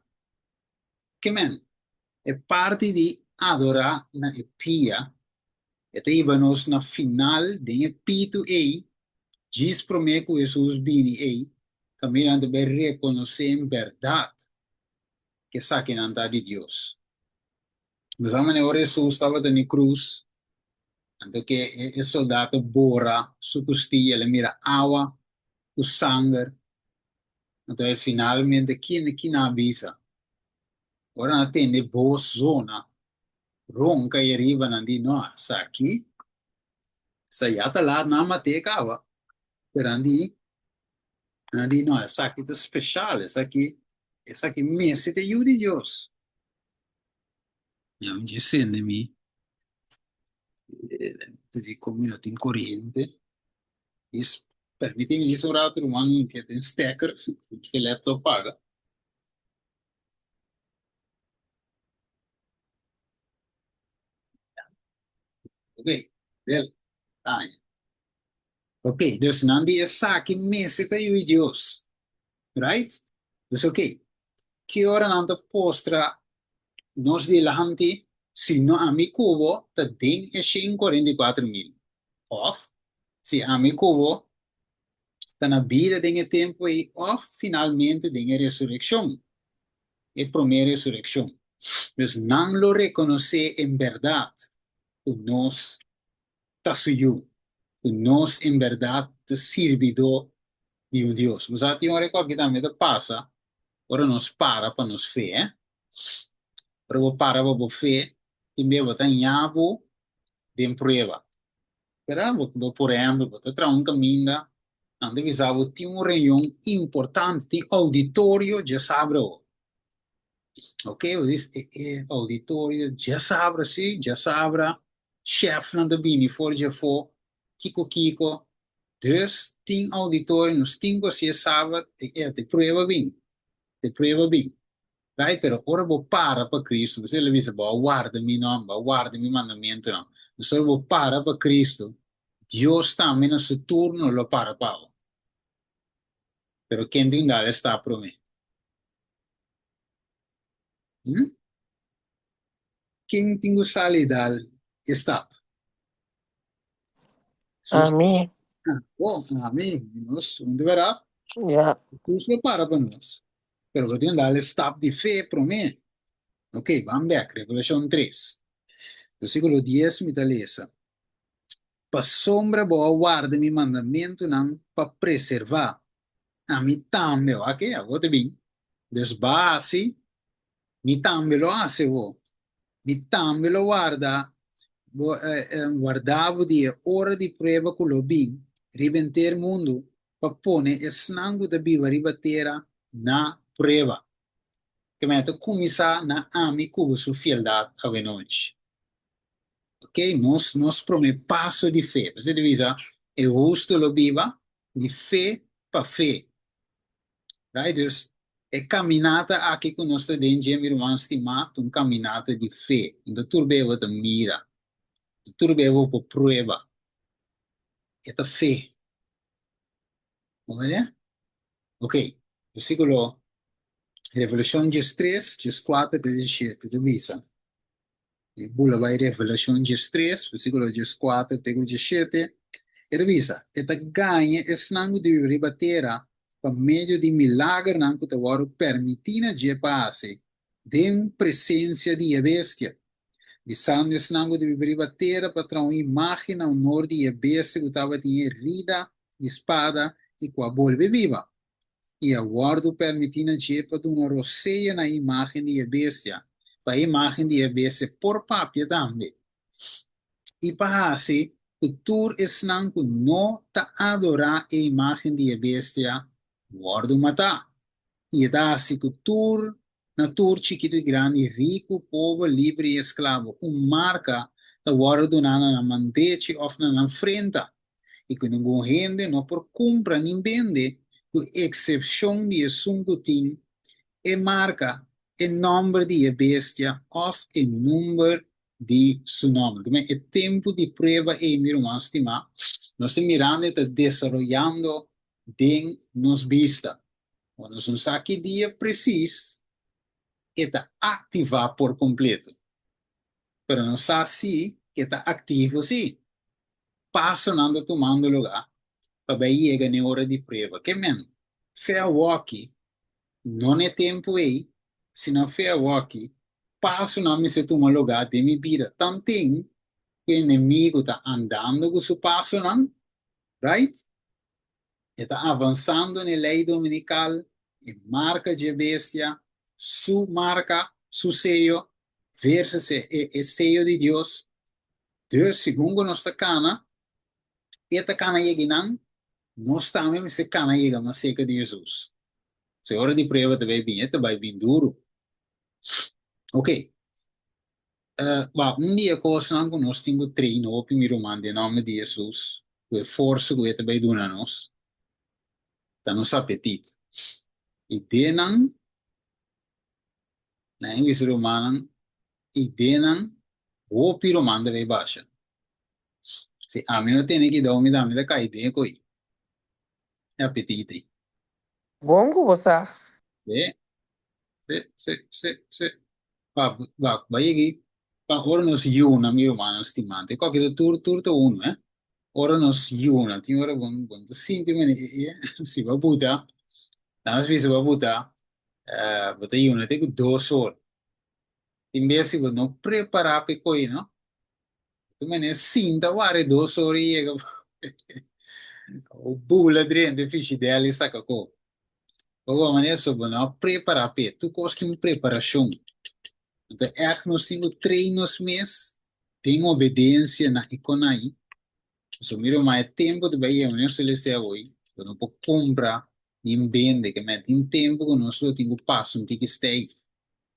Ke men, e parti di adorá na e pia, e ta hiba nos na final den e pitu ei, djis promé ku Hesus bini ei, kaminda nan ta bai rekonosé en bèrdat ku esakinan ta di Dios. Bo sa manera ora Hesus tabata na e krus, anto ke e soldat a bora su kustia, el a mira awa ku sanger, anto e finalmente kende ki nan a bisa? Ora nan a tende e bos zona, ronka ei ariba, nan di, No, esaki, esei ya ta lat, nan a mat'é kaba. Pero nan di, Nan di, No, esaki ta special, esaki, esaki mester ta e Yu di Dios. Mi dje sende mi, di kon mi no tin koriente. Is permiti mi djis un rato ruman mi ke den stekker, e laptop paga. Ok, del, aña. Ok, dus nan di esaki mester ta Yu di Dios. Right? Dus ok, ki ora nan ta postra nos dilanti si no ami ku bo ta den e 144,000? Òf si ami ku bo ta na bida den e tempu ei òf finalmente den e resurekshon, e promé resurekshon. Dus nan lo rekonosé en bèrdat ku nos ta su yu, ku nos en bèrdat ta sirbidó di un Dios. Bo sa tin ora ku aki tambe ta pasa ora nos para pa nos fe, eh? Ora bo para pa bo fe, tin bia bo ta ña bo den prueba. Pero bo, bo por ehempel, bo ta traha un kaminda, nan ta bisa bo tin un reunion importante, tin auditorio djasabra awo. Ok, bo dici, e, e auditorio djasabra si, djasabra, chefnan ta bini for djafó, kiko kiko. Dus tin auditorio, nos tin ku hasié sabat, e e te prueba bin, te prueba bin. Right? Pero ora bo para pa Cristo, pasobra el a bisa, bo a warda mi nòmber, bo a warda mi mandamentunan. Dus ora bo para pa Cristo, Dios tambe na su turno lo para pa bo. Pero ken tin dal e stap promé? Hm? Ken tin ku sali dal e stap? Sus, Ami. oh, ami, nos, un di berdad, Ja. Jesus lo para pa nos. Pero bo tin dal e stap di fe promé. Ok, ban bek, Revelashon 3. Versíkulo 10 mi ta lesa. Pasobra bo a warda mi mandamentunan pa preservá. Ami tambe, wak, awor ta bin. Dus ba hasi Mi tambe lo hasi bo. Mi tambe lo warda bo, warda bo di e ora di prueba ku lo bin riba henter mundu pa pone esnan ku ta biba riba tera na prueba. Ke mester ta kuminsá na ami ku bo su fieldat awenochi. Ok, nos, nos promé paso di fe. Bo ta bisa, e hustu lo biba di fe pa fe. Right? Dus, e kaminata aki ku nos ta den dje, mi ruman stimá, ta un kaminata di fe. No ta tur bes bo ta mira, no ta tur bes bo por prueba. E ta fe. Bo mira? Ok, versíkulo Revelashon 13, 14 te 17 ta bisa. E bula bai Revelashon 13, versíkulo 14 te ku 17, e ta bisa, E ta gaña esnan ku ta biba riba tera pa medio di milagernan ku ta wòrdu permití na dje pa hasi den presensia di e bestia, bisando esnan ku ta biba riba tera pa traha un imágen na honor di e bestia ku tabatin e herida di spada i ku a bolbe biba. I a wòrdu permití na dje pa duna rosea na e imágen di e bestia, pa e imágen di e bestia por papia tambe. I pa hasi ku tur esnan ku no ta adorá e imágen di e bestia wòrdu matá. I e ta hasi ku tur na tur, chikitu i grandi, riku, pober, liber i esklabo, un marka ta wòrdu duná na nan man drechi òf na nan frenta, i ku ningun hende no por kumpra ni bende, ku eksepshon di esun ku tin e marka, e nòmber di e bestia òf e number di su nòmber. Ku e tempu di prueba ei, mi ruman stimá, nos ta mirando e ta desaroyando den nos bista. Ora nos no sa ki dia presis e ta aktivá por kompleto, pero nos sa sí ku e ta aktivo sí. Pasonan ta tumando lugá pa bai yega n'e ora di prueba. Ke men? Fe awoki No n'e tempu ei, sino fe awoki, pasonan mester tuma lugá den mi bida tanten ku e enemigu ta andando ku su pasonan, right? E ta avansando n'e lei dominikal, e marka dje bestia, su marka, su seyo, versus e e seyo di Dios. Dus, segun ku nos ta kana, e ta kana yega einan, nos tambe mester kana yega mas serka di Hesus. So e ora di prueba ta bai bin, e ta bai bin duru. Ok. Ba, un di e kosnan ku nos tin ku train hopi, mi ruman, den nòmber di Hesus, ku e forsa ku e ta bai duna nos, ta nos apetit. Ideanan, na e bisa rumannan, ideanan hopi ruman ta bai basha. Si ami no tene kidou mi tambe ta kai den koe e apetit ei. Bon ku bo sa. Si, si, si, si, si. Pa, pa, pa yegi, pa ora nos yuna, mi rumannan stimante, koke ta tur, tur ta unu, eh. Ora nos yuna, tin ora bon, bon ta sinti mene, e, e, si bo buta, nos bisa bo buta, eh, bo ta yuna te ku dos or. Tin bes si bo no prepara pa e koe, no? Tu mene sinta ware dos ora y yega o bula drente fishidel y saca ko. Ogo mane so bo no prepara pe. Tu kos tin un preparacion. Anto echt nos tin ku train nos mes den obedencia na e konai. So mira ma e tempo ta bai yega nos celeste awoi bo no por compra ni bende ke men tin tempo ku nos lo tin ku pasa un tiki stijf.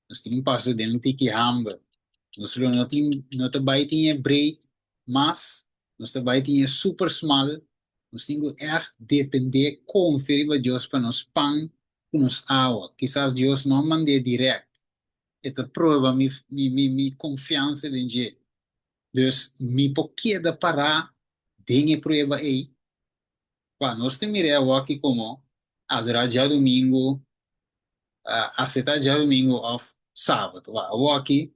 Nos tin pasa den un tiki hamber. Nos lo no tin, no ta bai tin e breed mas, nos ta bai tin e super smal. Nos tin ku ègt dependé, konfia riba Dios pa nos pan ku nos awa. Kisas Dios no a mand'é dirèkt. E ta prueba mi, mi, mi, mi konfiansa den dje. Dus mi por keda pará den e prueba ei. Kua nos ta mir'é awor-aki komo adorá djadumingu, acepta djadumingu of sábado. Wak, awor-aki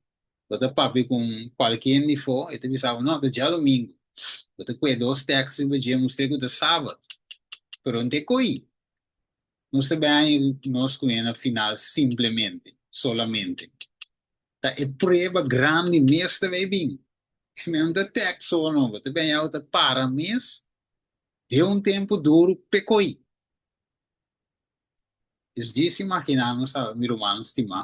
bo ta papia ku un kualke hende afó, e ta bisa bo, no, ta djadumingu. Bo ta kue dos tekst riba dje mustr'é ku ta sábado. Pero no ta e koí. Nos ta bai haña nos ku e na final simplemente, solamente. Ta e prueba grandi mes ta bai bin. E no ta tekst so no, bo ta bai haña bo ta para mes den un tempu duru p'e koí. Dios djis imaginá nos awe, mi rumannan stimá,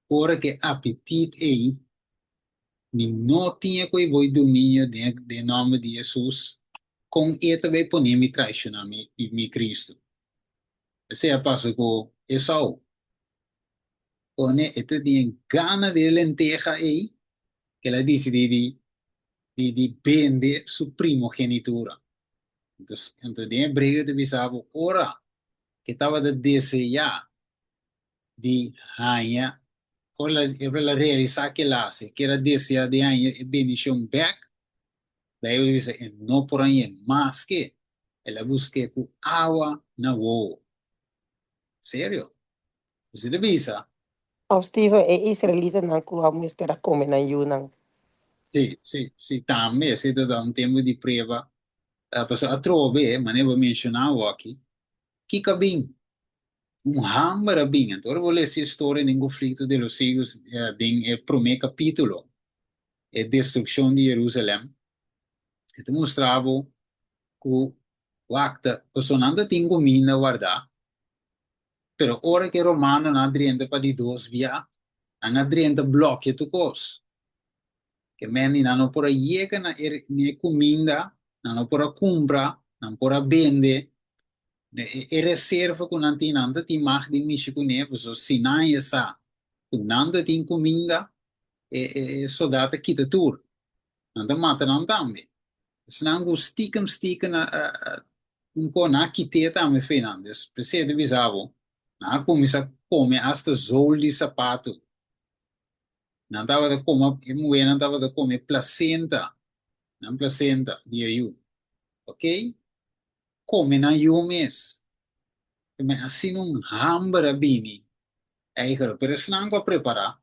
ora ku e apetit ei, mi no tin e ku e boi dominio den den nòmber di Hesus, kon e ta bai pone mi traishoná mi mi Kristu? Esei a pasa ku Esau. Pone e ta tin e gana di e lenteha ei, ku el a disidí di di di bende su primogenitura. Anto den hebreo ta bisa bo ora ke tabata deseá di haña, ora el a realisá ke el a hasi, ke el a deseá di haña e bendishon bèk, Beibel ta bisa e no por hañ'é maske el a busk'é ku awa na wowo. Serio. Esei ta bisa. Òf Steven, e israelitanan ku a mester a kome nan yunan. Sí, sí, sí, tambe esei ta da un tempu di prueba. Pasobra atrobe, manera bo menshoná awoki, kiko a bin? Un hamber a bin. Anto ora bo lesa e storia den Conflicto de los Siglos den e promé kapítulo, e destrukshon di Jerusalèm, e ta mustra bo ku wak ta pasobra nan ta tin kuminda wardá, Pero ora ku e romanonan a drenta pa di dos bia, nan a drenta blòkia tur kos. Ke men di nan no por a yega na e na e kuminda, nan no por a kumpra, nan por a bende. E e reserva ku nan tin, nan ta tin mag di mishi kuné, pasobra si nan haña sa ku nan ta tin kuminda, e e e soldat ta kita tur. Nan ta mata nan tambe. Esnan ku stikem stikem a a a un ko nan a kit'é tambe fo'i nan. Dus p'esei ta bisa bo, nan a kuminsá kome asta zool di sapatu. Nan tabata kome, e muhénan tabata kome plasenta, nan plasenta di e yu. Oké? Kome nan yu mes. Kome asina un hamber a bini eigenlijk. Pero esnan ku a prepará,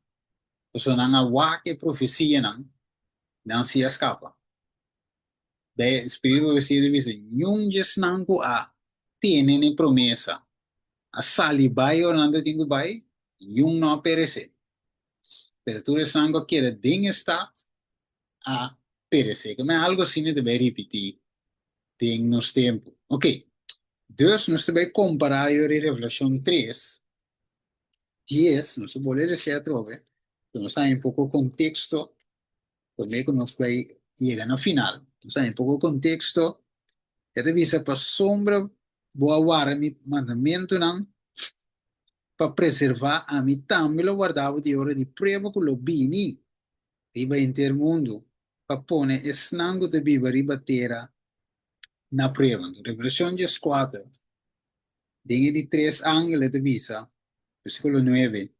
pasobra nan a wak e profesianan, nan si a skapa. Bij spiritu di profesia ta bisa, Niun di esnan ku a tene n'e promesa a sali bai ora nan ta tin ku bai, niun no a peresé. Pero tur esnan ku a keda den e stat a peresé. Keme algu asina ta bai ripití den nos tempu. Ok, dus nos ta bai kompará ayora e Revelashon tres, dies, nos ta bolbe lesa atrobe, nos haña un poko konteksto Promé ku nos bai yega na final, nos haña poko konteksto. E ta bisa, Pasobra bo a warda mi mandamentunan pa preservá, ami tambe lo warda bo di e ora di prueba ku lo bini riba henter mundu pa pone esnan ku ta biba riba tera na prueba. Anto, Revelashon dieskuater, den e di tres angel e ta bisa, versíkulo nuebe,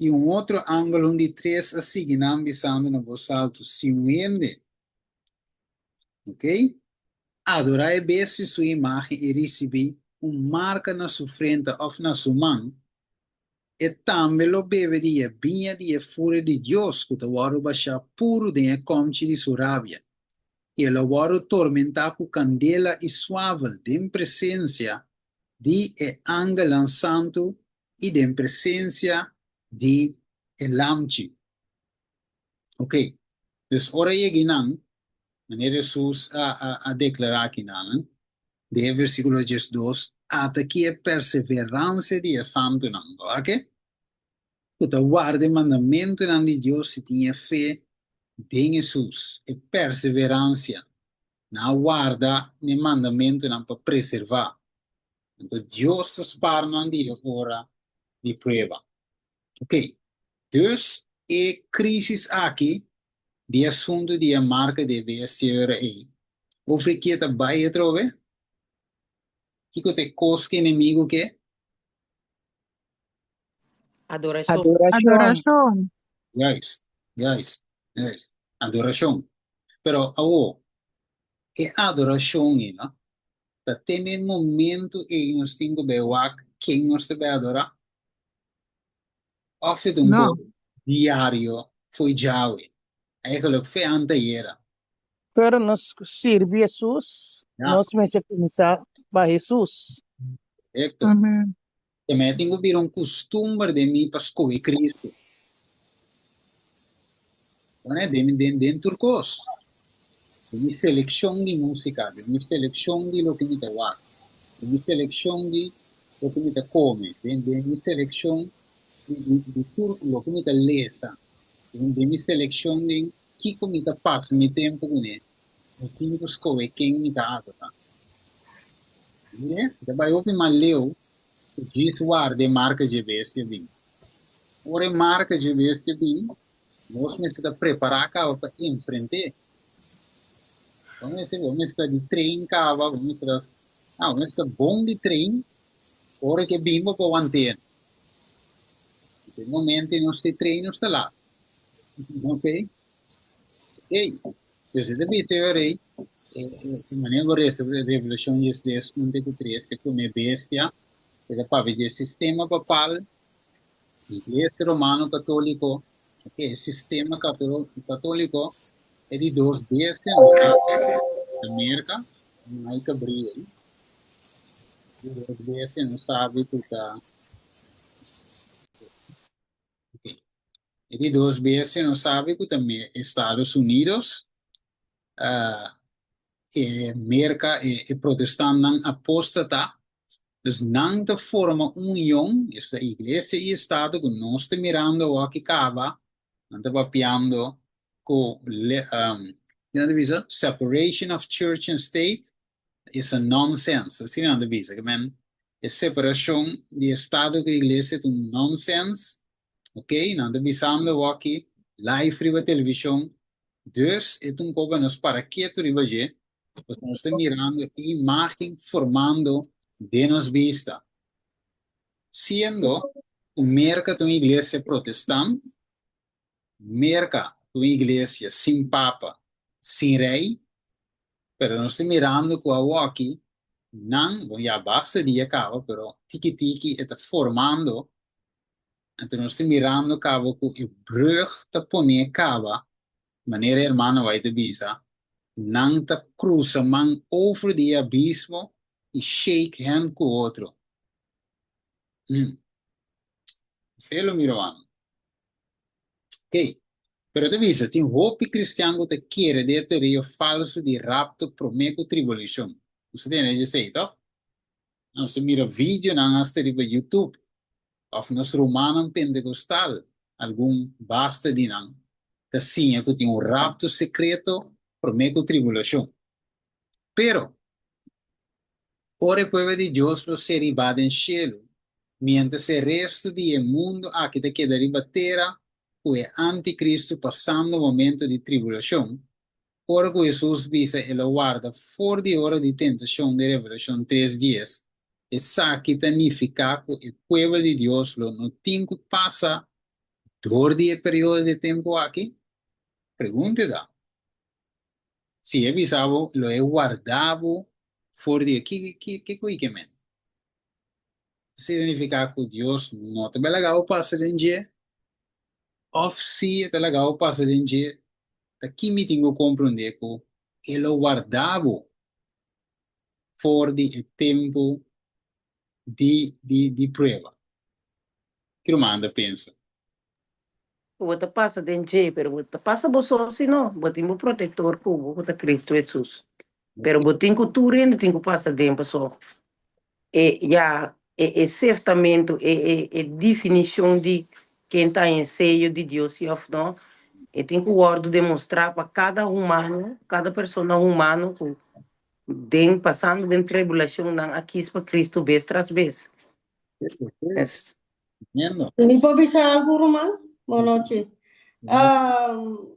I un otro angel, un di tres, a sigui nan, bisando na bos altu, Si un hende, ok, adorá e bestia su imágen i risibí un marka na su frenta òf na su man, e tambe lo bebe di e biña di e furia di Dios ku ta wòrdu bashá puru den e kòmchi di su rabia, i e lo wòrdu tormentá ku kandela i suavel den presensia di e angelnan santu i den presensia di e Lamchi. Ok, dus ora yega einan, manera Hesus a a a deklará akinanan, den e versíkulo diesdos, ata ki e perseveransia di e santunan, bo wak? Ku ta warda e mandamentunan di Dios i tin e fe den Hesus, e perseveransia, nan a warda n'e mandamentunan pa preservá. Anto Dios ta spar nan di e ora di prueba. Ok, dus e crisis aki di asunto di e marca di e bestia ora ei, over kie ta bai atrobe? Kiko ta e cos ku enemigo ke? Adorashon. Adorashon. Adorashon. Juist, juist, juist. Adorashon. Pero awo, e adorashon ei no, Ta te n'e momento ei nos tin ku bai wak ken nos ta bai adorá? Òf e ta un No. kos diario fo'i djawe, eigenlijk fo'i antayera? Pero nos sirbi Hesus, Ja. nos mester kuminsá pa Hesus. Korekto. Amen. Te mei tin ku bira un kustumber den mi pa skohe Kristu. Bueno, den, den, den tur kos. Den mi selekshon di músika, den mi selekshon di loke mi ta wak, den mi selekshon di loke mi ta kome, den, den mi selekshon di, di, di tur loke mi ta lesa, den, den mi selekshon den kiko mi ta pasa mi tempu kuné, mi tin ku skohe ken mi ta adorá. Mire, mi ta bai hopi mas leu ku djis warda e marka dje bestia bin. Ora e marka dje bestia bin, nos mester ta prepará kaba pa enfrent'é. Bo mester, bo mester ta di train kaba, bo mester ta, ah, bo mester ta bon di train, ora ke bin bo por want'é. Den momento nos ta train nos ta lat. Ok? Ey, dus e ta bisa e ora ey, e, e manera bo resa Revelashon diestres, un te ku tres, e promé bestia, e ta papia di e sistema papal, Iglesia Romano Katóliko, ok, e sistema katóliko, e di dos bestia nos ta Merka, Mai Kabri ey, di dos bestia nos sabi ku ta. E di dos bestia nos sabi ku ta Estados Unidos, e Merka, e protestantnan apóstata, dus nan ta forma un union, esta iglesia i estado ku nos ta mirando awor aki kaba, nan ta papiando. Ku um, nan ta bisa separation of church and state is a nonsense. Asina nan ta bisa. Ke men e separashon di estado ku iglesia ta un nonsense. Ok, nan ta bisando awaki live riba televishon. Dus e ta un kos pa nos para ketu riba dje, pasobra nos ta mirando e imágen formando den nos bista. Siendo ku Merka ta un iglesia protestant, Merka ta un iglesia sin papa, sin rei, pero nos ta mirando ku awoki nan, bon ya basta dia kaba, pero tiki tiki e ta formando, anto nos ta mirando kaba ku e brug ta pone kaba, manera e hermano White ta bisa, nan ta krusa man over di e abismo i shake hand ku otro. Hmm. Felo mi ruman. Ok. Pero ta bisa, tin hopi cristian cu ta kere den e teoria falso di rapto prome cu tribulacion. Nos ta tende esey, toch? Nos ta mira videonan hasta riba YouTube. Of nos rumannan pentecostal, algun basta di nan, ta siña cu tin un rapto secreto prome cu tribulacion. Pero, ora e pueblo di Dios lo ser hibá den shelu, miéntras e restu di e mundu aki ta keda riba tera ku e antikristu pasando momentu di tribulashon, ora ku Hesus bisa e lo warda for di ora di tentashon den Revelashon tres dies, esaki ta nifiká ku e pueblo di Dios lo no tin ku pasa dor di e periodo di tempu aki? Pregunta ta. Si e bisa bo, lo e warda bo for di e ki ki kiko i ke men? Esei ta nifiká ku Dios no ta bai laga bo pasa den dje? Òf si e ta laga bo pasa den dje, ta ki mi tin ku komprondé ku e lo warda bo for di e tempu di di di prueba? Ki ruman ta pensa? Ku bo ta pasa den dje, pero bo ta pasa bo so si no, bo tin bo protector ku bo, ku ta Cristo Jesus. Pero bo tin ku tur hende tin ku pasa den paso e ya e e seftamentu, e e e definicion di ken ta en seyo di Dios si of no, e tin ku wordo demostra pa kada humano, kada persona humano ku den pasando den tribulacion nan a kis pa Cristo bes tras bes. Es. Tremendo. Mi por bisa algu, ruman? Bon nochi. Um,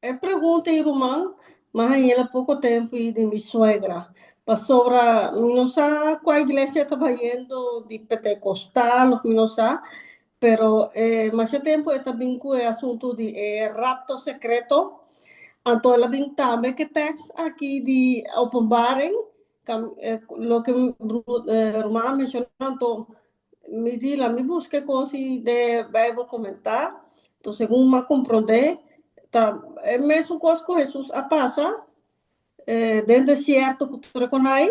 e pregunta ei, ruman, m'a hañ'el poko tempu ei di mi suegra. Pasobra mi no sa kua iglesia ta bayendo, di Pentecostal of mi no sa, pero eh, masha tempu e ta bin ku e asuntu di e rapto sekreto. Anto el a bin tambe ku e tekst aki di Openbaring, Kam, eh, loke eh, ruman a menshoná, anto mi di la mi buska e kos i de Bijbel komentá. Anto segun m'a komprondé, ta e mesun kos ku Hesus a pasa eh, den desierto ku tur e konai,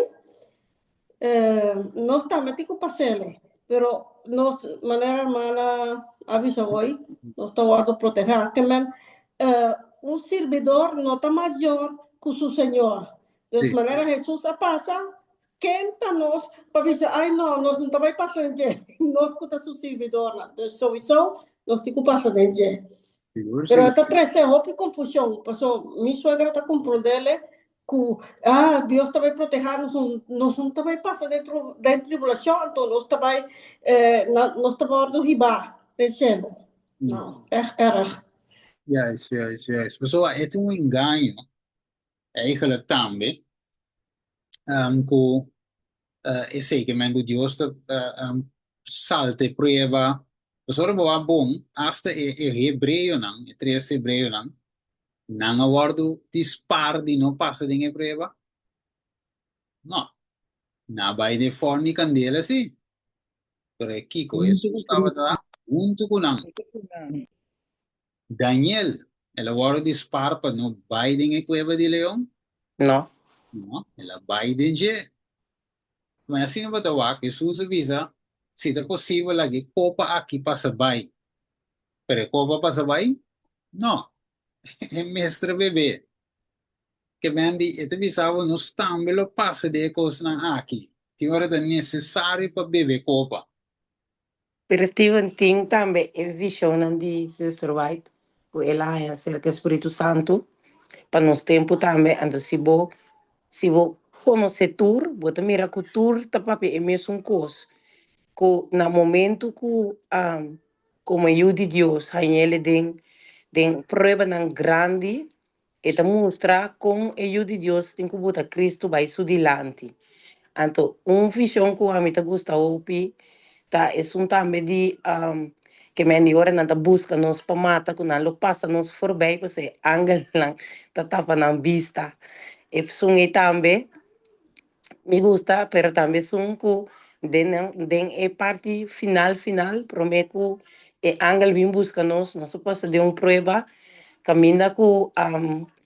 eh, nos tambe tin ku pas'ele. Pero nos, manera hermana a bisa hoy, nos ta wòrdu protehá. Ke men, eh, un sirbidor no ta mayor ku su señor. Dus Sí. manera Hesus a pasa, ken ta nos pa bisa, ai no, nos no ta bai pasa den dje, nos ku ta su sirbidornan. Dus souiso nos tin ku pasa den dje. Sigur, Pero e sigur. ta trese hopi konfushon, paso mi suegra ta komprondele ku ah, Dios ta bai protehá nos, nos no ta bai pasa den tru den tribulashon, anto nos ta bai eh, na nos ta wòrdu hibá den shelu. No, ègt erg. Juist, juist, juist. Pasobra e ta un engaño Eigenlijk tambe um, ku uh, esei ke men ku Dios ta uh, um, salta e prueba. Pasobra bo a bon, hasta e, e hebreonan, e tres hebreonan, nan a wòrdu dispar di no pasa den e prueba? No. Nan a bai den fòrn di kandela sí. Pero e kiko? Hesus tabata huntu ku nan. Daniel, el a wòrdu di spar pa no bai den e kueba di leon? No. No, el a bai den dje. Ma asina bo ta wak, Hesus a bisa, Si ta posibel laga e kopa aki pasa bai. Pero e kopa a pasa bai? No. E mester a bebé. Ke men di, e ta bisa bo, nos tambe lo pasa den e kosnan aki. Tin ora ta nesesario pa bebe kopa. Pero Steven tin tambe e visionnan di Zuster White. ku el a haña aserka e Spiritu Santu pa nos tempu tambe. Anto si bo si bo konosé tur, bo ta mira ku tur ta papia e mesun kos, ku na momentu ku komo yu di Dios hañ'el den den pruebanan grandi, E ta mustra kon e Yu di Dios tin ku buta Kristu bai su dilanti. Anto, un vishon ku ami ta gusta hopi ta esun tambe di ke men di ora nan ta buska nos pa mata, ku nan lo pasa nos forbei, pasobra e angelnan ta tapa nan bista. Esun ei tambe Mi gusta, pero tambe esun ku den den e parti final final, promé ku e angel bin buska nos, nos a pasa den un prueba kaminda ku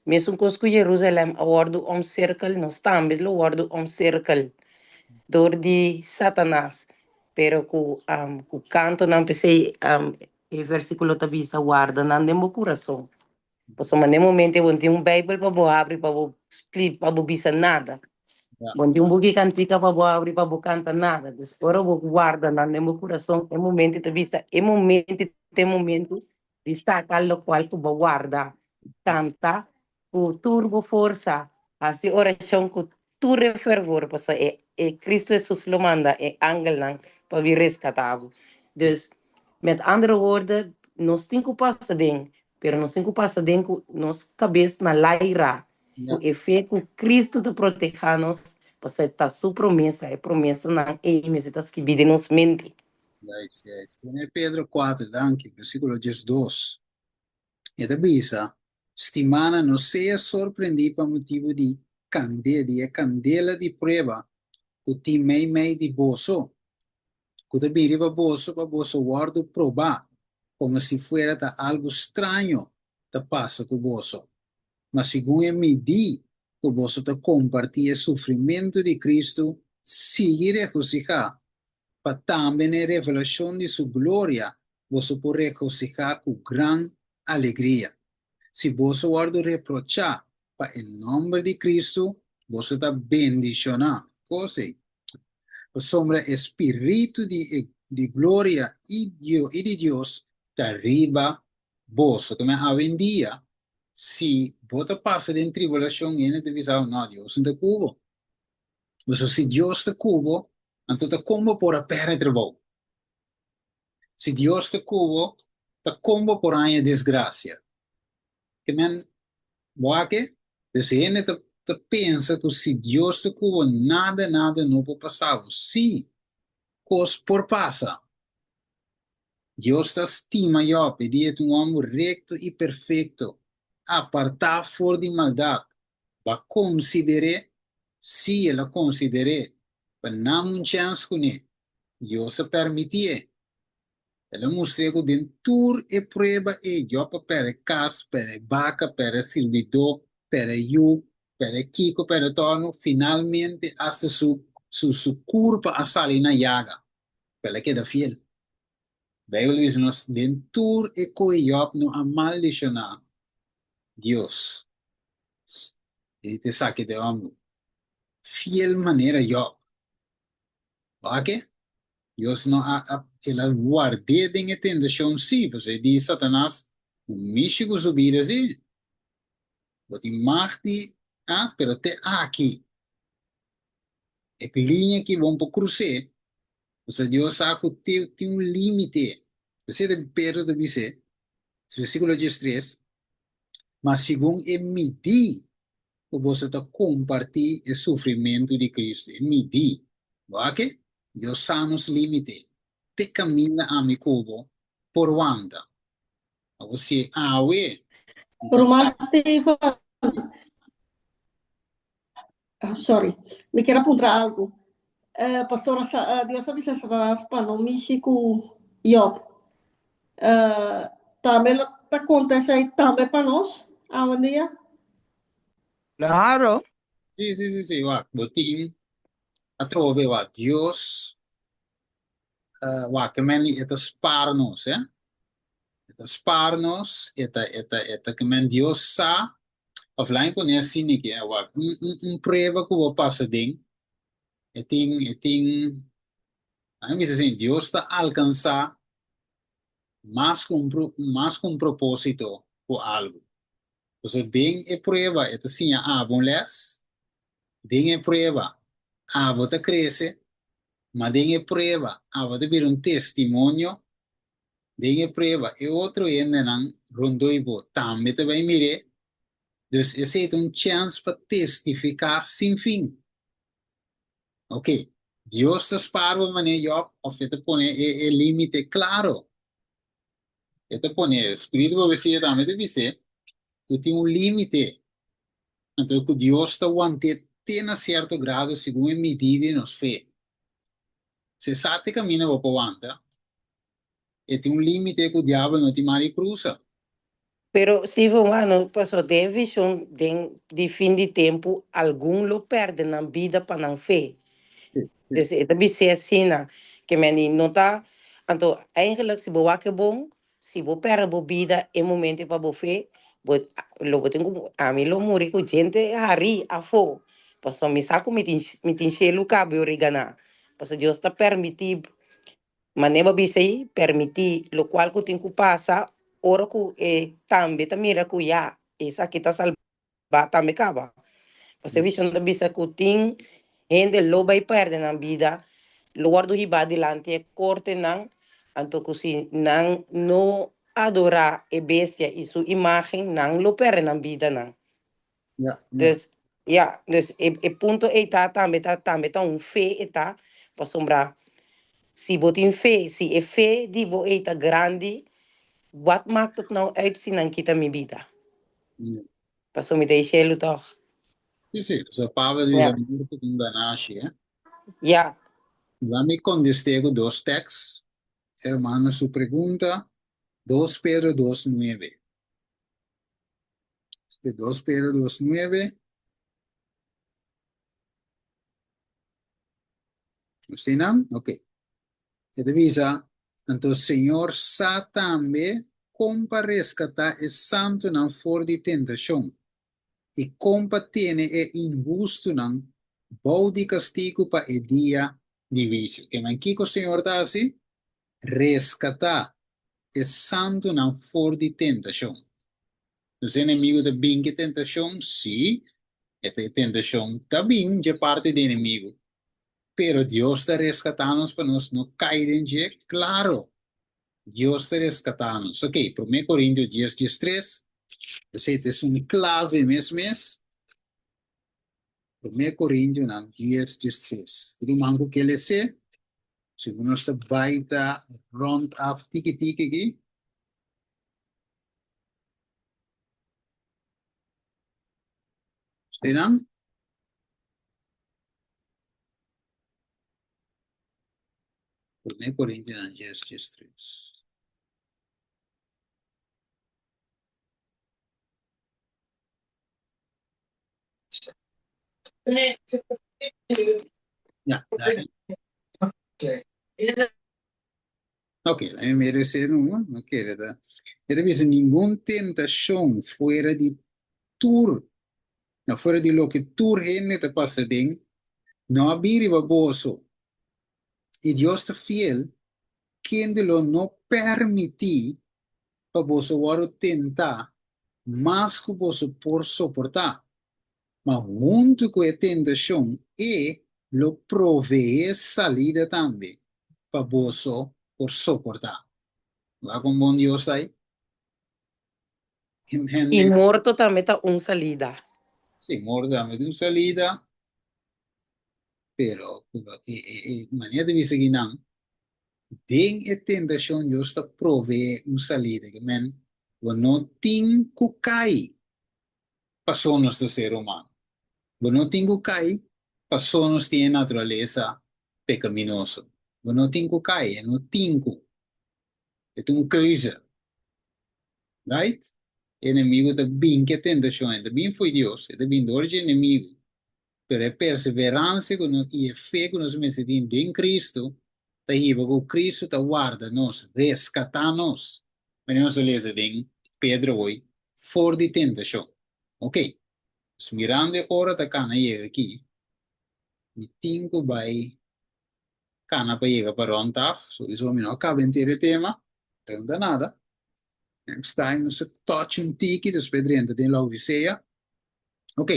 mesun kos ku Jerusalem a wòrdu omsirkel, nos tambe lo wòrdu omsirkel dor di Satanas, pero ku ku kantonan, p'esei e versíkulo ta bisa, warda nan den bo kurason. Pasobra na e momento bo no tin un Bijbel pa bo habri pa bo spli pa bo bisa nada. Bo no tin un buki kantika pa bo habri pa bo kanta nada. Dus ora bo warda nan den bo kurason e momento ta bisa e momento ta e momento di saka lokual ku bo warda. Kanta ku tur bo forsa, hasi orashon ku tur e fervor, pasobra e e Cristo Hesus lo manda e angelnan pa bin rescata bo. Dus, met andere woorden, nos tin cu pasa den, pero nos tin cu pasa den cu nos cabes na laira, cu e fe cu Cristo ta proteha nos, pasobra ta su promesa, e promesanan ey mester ta skibi den nos mente. Juist, juist. Primer Pedro 4, danki, versiculo 12. E ta bisa, Stimánan, no sea sorprendí pa motibu di kandé di e kandela di prueba ku tin meimei di boso, ku ta bin riba boso pa boso wòrdu probá, komo si fuera ta algu straño ta pasa ku boso. Ma segun e midí ku boso ta kompartí e sufrimentu di Kristu, sigui regosihá, pa tambe na e revelashon di su gloria boso por regosihá ku gran alegria. Si boso wòrdu reprochá pa e nòmber di Kristu, boso ta bendishoná. Kos ei? Pasobra e spiritu di e di gloria i i di Dios ta riba boso. Tuma awendia, si bo ta pasa den tribulashon, hende ta bisa bo, No, Dios no ta ku bo. Pasobra si Dios ta ku bo, anto ta kon bo por a pèrdè trabou? Si Dios ta ku bo, ta kon bo por haña desgrasia? Ke men bo a ke? Pues hende ta ta pensa ku si Dios ta ku bo, nada nada no por pasa bo. Sí, kos por pasa. Dios ta stima Jòb, e di e ta un hòmber rekto i perfekto, apartá for di maldat. Bo a konsider'é? Sí, el a konsider'é, pa nan un chèns kuné. Dios a permitié. El a mustr'é ku den tur e prueba ei Jòb a pèrdè kas, pèrdè baka, pèrdè sirbidó, pèrdè yu, pèrdè kiko, pèrdè tòrnu, finalmente asta su su su kurpa a sali na yaga. Pero el a keda fiel. Beibel bisa nos, den tur e koe Jòb no a maldishoná Dios. I ta esaki ta e hòmber fiel manera Jòb. Wak? Dios no a, a, el a ward'é den e tentashon sí, pasobra e di Satanas, Bo mishi ku su bida sí. Bo tin mag di, ah, pero te aki. E liña aki bo no por krus'é, pasobra Dios sa ku te tin un límite. P'esei ta Pedro ta bis'é, versíkulo diestres, Ma segun e midí ku boso ta kompartí e sufrimentu di Kristu, e midí. Bo a ke? Dios sa nos límite. Te kaminda ami ku bo por wanta. Awor si awe mi ta Ruman Steven, ah, sorry, mi kier a puntra algu. Eh, pastor, sa, eh, Dios a bisa Satanas pa no mishi ku Job. Eh, tambe lo ta konta esei tambe pa nos awendia? Claro. Sí, sí, sí, sí, wak, bo tin atrobe, wak, Dios, eh, wak, ke men e ta spar nos, eh? E ta spar nos, e ta, e ta, e ta, ke men Dios sa, of laat mi pone asina aki, eh, wak, un, un, un prueba ku bo pasa den, e tin, e tin, laat mi bisa asina, Dios ta alkansá mas ku un, mas ku un propósito. ku algu. Pasobra den e prueba e ta siña abo un lès, den e prueba abo ta krese, ma den e prueba abo ta bira un testimonio, den e prueba e otro hendenan rondó bo tambe ta bai mir'é. Dus esei ta un chèns pa testifiká sin fin. Ok, Dios ta spar bo manera Jòb òf e ta pone e límite klaro? E ta pone, spiritu profesia tambe ta bis'é ku tin un límite, anto ku Dios ta want'é te na sierto grado segun e midí di nos fe. Si e sa te kaminda bo por wanta, e tin un límite ku diabel no tin mari krusa. Pero Steven wano, paso den e vision den di fin di tempu algun lo perde nan bida pa nan fe. Dus e ta bis'é asina, ke men di no ta, anto eigenlijk si bo wak e bon, si bo perde bo bida e momento ei pa bo fe, bo lo bo tin ku, ami lo muri ku djente harí afó, pasobra mi sa ku mi tin mi tin shelu kaba yo reganá, pasobra Dios ta permití Manera bo a bisa ei, permití lokual ku tin ku pasa ora ku e tambe ta mira ku ya, esaki ta salbá tambe kaba. Pasobra e vishon ta bisa ku tin hende lo bai pèrdè nan bida, lo wòrdu hibá dilanti e kortenan, anto ku si nan no adorá e bestia i su imágen, nan lo pèrdè nan bidanan. Ja, ja. Dus, ja, dus e, e punto ei ta tambe ta tambe ta un fe e ta, pasobra si bo tin fe, si e fe di bo ei ta grandi, wat maakt het nou uit si nan kita mi bida? Ja. Pasobra mi ta e shelu tòg. Sí, sí. So Pablo Ja. dice morto ta un ganashi, eh? Ja. Laat mi contesté cu dos tekst. Hermano su pregunta, 2 Pedro 2:9. De 2 Pedro 2:9. Asina? Ok. E ta bisa, Anto Señor sa tambe kon pa reskatá e santunan for di tentashon, i kon pa tene e inhustunan bou di kastigu pa e dia di huisio. Ke men kiko Señor ta hasi? Reskatá e santunan for di tentashon. Nos enemigu ta bin ku e tentashon? Sí, e ta e tentashon ta bin dje parti di enemigu. Pero Dios ta reskatá nos pa nos no kai den dje? Klaro! Dios ta reskatá nos. Ok, Promé Korintio dies 13, esei ta esun klave mes mes. Promé Korintionan dies 13. Ruman ku ke les'é, segun nos ta bai ta rònt af tiki tiki aki. Stenan? Promé Korintionan dies 13. Ja, daar. Ok, laat me mira ese numa, no kere ta. E ta bisa ningun tentashon fuera di tur, no, fuera di loke tur hende ta pasa den, no a bin riba boso. I Dios ta fiel, kende lo no permití pa boso wòrdu tentá mas ku boso por soportá, ma huntu ku e tentashon e lo proveé salida tambe pa boso por soportá. Wak kon bon Dios ta ei. I morto tambe ta un salida. Sí, morto tambe ta un salida, pero e e manera di bisa kinan Den e tentashon Dios ta proveé un salida, ke men bo no tin ku kai paso nos ta ser humano. Bo no tin ku kai paso nos tin e naturalesa pekaminoso. Bo no tin ku kai, e no tin ku. E ta un keuze. Right? E enemigu ta bin ku e tentashon, e ta bin fo'i Dios, e ta bin dor dje enemigu. Pero e perseveransia ku nos i e fe ku nos mester tin den Kristu ta hiba ku Kristu ta warda nos, reskatá nos, manera nos a lesa den Pedro hoy, for di tentashon. Ok, pues mirando e ora ta kana yega aki, mi tin ku bai kana pa yega pa rònt af, so mi no a kaba henter e tema, pero no ta nada. Next time nos ta touch un tiki, despues drenta den Laodicea. Ok,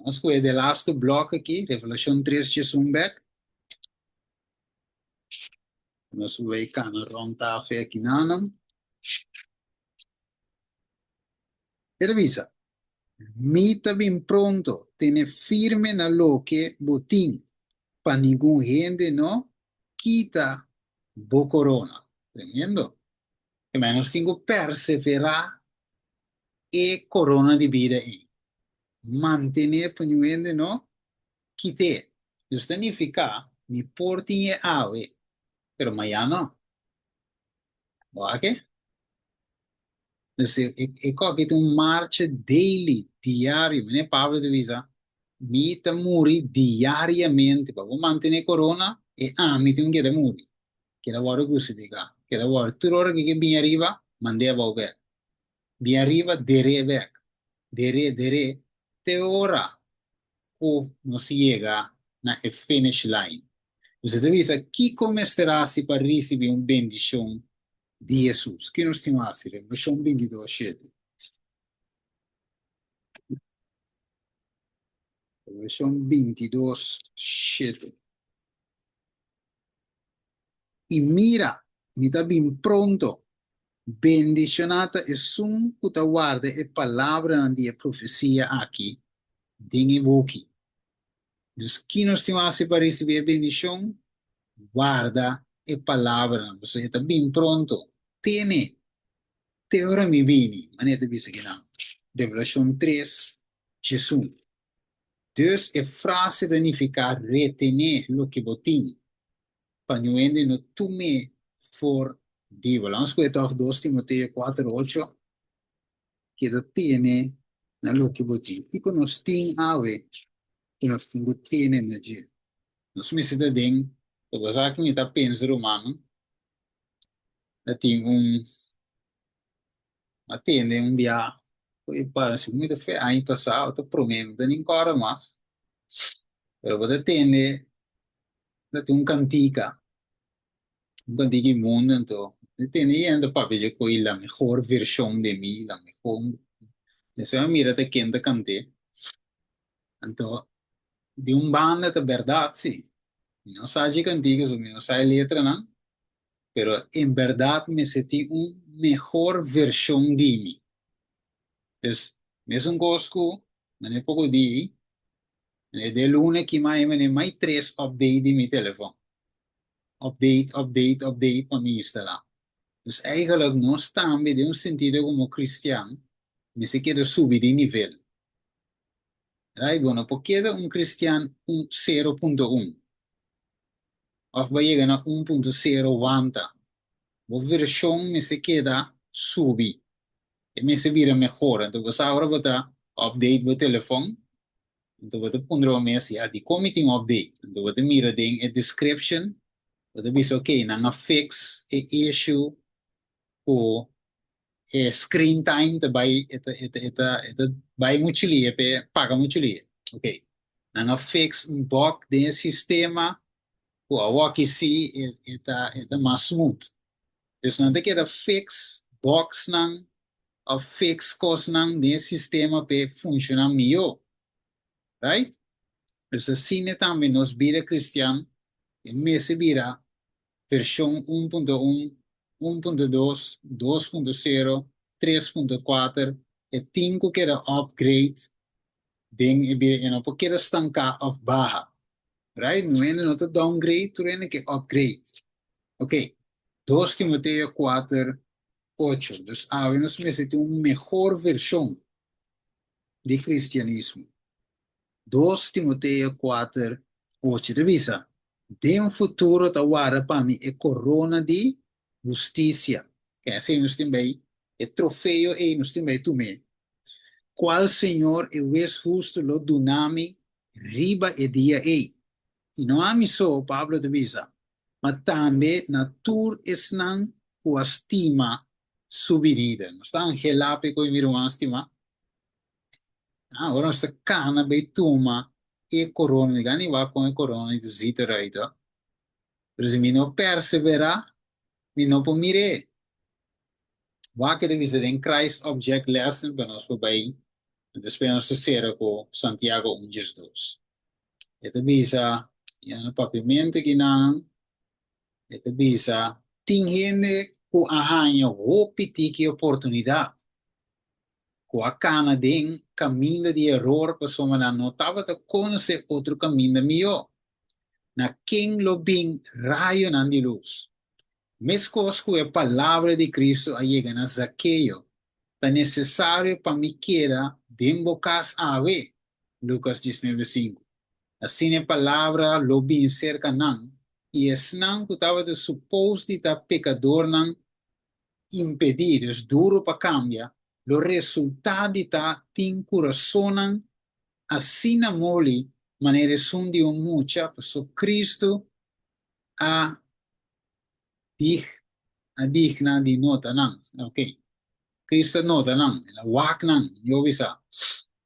nos kohe de laatste blok aki, Revelashon 3 diesun bek. Nos bai kana rond tafel aki nanan. E ta bisa, Mi ta bin pronto, tene firme na loke bo tin, pa ningun hende no kita bo korona. Tremendo! Kemey nos tin ku perseverá e korona di bida ei. Mantené pa niun hende no kit'é. Nos ta nifiká, mi por tin e awe, pero mañana no. Bo a ke? Dus e, e, e koki ta un marcha daily, diario. Meneer Pablo ta bisa, mi ta muri diariamente. Pa bo mantené corona, e ami tin keda muri. Keda wòrdu krusifiká. Keda wòrdu tur ora ku ke bini ariba, mand'é abou bèk. Bini ariba, der'é bèk. Der'é, der'é, te ora ku nos yega na e finish line. Dus e ta bisa, kiko mester hasi pa risibí un bendishon di Hesus? Ki nos tin hasi? Revelashon 22, shete. Revelashon 22, shete. I mira, mi ta bin pronto. Bendishoná ta esun ku ta warda e palabranan di e profesia aki den e buki. Dus ki nos tin hasi pa risibí e bendishon? Warda e palabranan, pasobra e ta bin pronto. Tene te ora mi bini, manera ta bisa kinan. Revelashon tres, djesun. Dus e frase ta nifiká retené loke bo tin, pa niun hende no tum'é for di bo. Laga nos kue tòg dos Timoteo kuater ocho, Keda tene na loke bo tin. Kiko nos tin awe ku nos tin ku tene na dje? Nos mester ta den, pasobra sa ki mi ta pensa rumannan, ta tin un, a tende un bia ku e para segun mi ta fe aña pasá o ta promé, mi ta nin kòrda mas, pero bo ta tende ta tin un kantika. Un kantika di mundu anto mi tende yendo papia dje koe la mehor vershon de mi, la mehor. Despues mi mira ta ken ta kant'é. Anto di un banda ta bèrdat si, mi no sa dje kantika so mi no sa e letranan, pero en bèrdat mester tin un mehor vershon di mi. Pues mesun kos ku manera poko di de luna aki mai manera mai tres update di mi telefòn. Update, update, update pa mi instalá. Dus eigenlijk nos tambe den un sentido komo kristian mester keda subi di nivel. Right? Bo no por keda un kristian un sero punto un òf bo a yega na un punto sero wanta. Bo vershon mester keda subi. E mester bira mehor. Anto bo sa ora bo ta update bo telefòn Anto bo ta puntra bo mes, ya, dikon mi tin update? Anto bo ta mira den e description, bo ta bisa, ok, nan a fix e issue ku e screen time ta bai, e ta, e ta, e ta, e ta bai muchu lie p'e paga muchu lie. Ok, nan a fix un bug den e sistema ku awoki si e, e ta, e ta mas smooth. Dus nan ta keda fix bugsnan of fix kosnan den e sistema p'e funshoná mihó. Right? Dus asina tambe nos bida kristian e mester bira vershon un punto un, un punto dos, dos punto sero, tres punto kuater, e tin ku keda upgrade den e bida, e no por keda stanká of baha. Right? No hende no ta downgrade, tur hende ke upgrade. Ok, dos Timoteo kuater ocho. Dus awe nos mester tin un mehor vershon di kristianismo. Dos Timoteo kuater, ocho ta bisa, Den futuro ta warda pa mi e korona di hustisia. Ke esei nos tin bai, e trofeo ei nos tin bai tum'é, kual Señor e Hues hustu lo duna mi riba e dia ei. I no ami so, Pablo ta bisa, ma tambe na tur esnan ku a stima su binida. Nos ta anhelá p'e koe mi ruman stimá. Ah, ora nos ta kana bai tuma e korona, mi gana wak kon e korona di zita eruit hoor. Pero si mi no perseverá, mi no por mir'é. Wak e ta bisa den Christ Object Lesson pa nos por bai, despues nos ta sera ku Santiago un 12. E ta bisa, ya na papiamentu kinan, e ta bisa, tin hende ku a haña hopi tiki oportunidat, ku a kana den kaminda di eror pasobra nan no tabata konosé otro kaminda mihó. Na ken lo bin rayonan di lus? Meskos ku e palabra di Kristu a yega na Zakeo, ta nesesario pa mi keda den bo kas awe, Lukas diesnuebe sinku. Asina e palabra lo bin serka nan, i esnan ku tabata supos di ta pekadornan impedí, dus duru pa kambia, lo resultá di ta tin kurasonnan asina moli manera esun di un mucha, pasobra Kristu a dig a digna di nota nan. Ok. Cristo a nota nan, el a wak nan, yo bisa.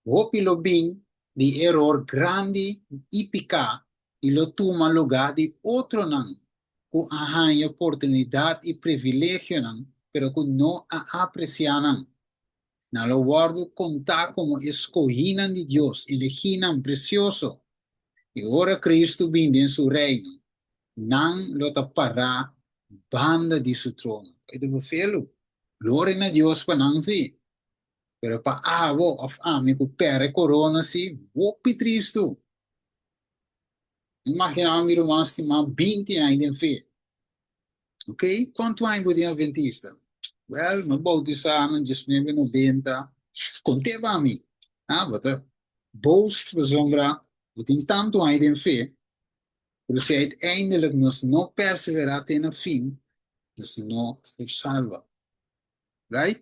Hopi lo bin di eror grandi i piká i lo tuma lugá di otronan ku a haña oportunidat i privilegionan pero ku no a apresiá nan. Nan lo wòrdu kontá komo e skohínan di Dios, elegínan presioso. I ora Cristo bin den su Reino, nan lo ta pará banda di su trono. E ta befelu. Gloria na Dios pa nan sí. Pero pa abo òf ami ku pèrdè korona sí, hopi tristu. Imaginá mi ruman stimá binti aña den fe. Ok, kuantu aña bo tin adventista? Wèl, mi a boutisá na diesnuebe nobenta. Kont'é pa mi. Ah, bo ta boast pasobra bo tin tantu aña den fe. Pero si uiteindelijk nos no perseverá te na fin, nos no por salba. Right?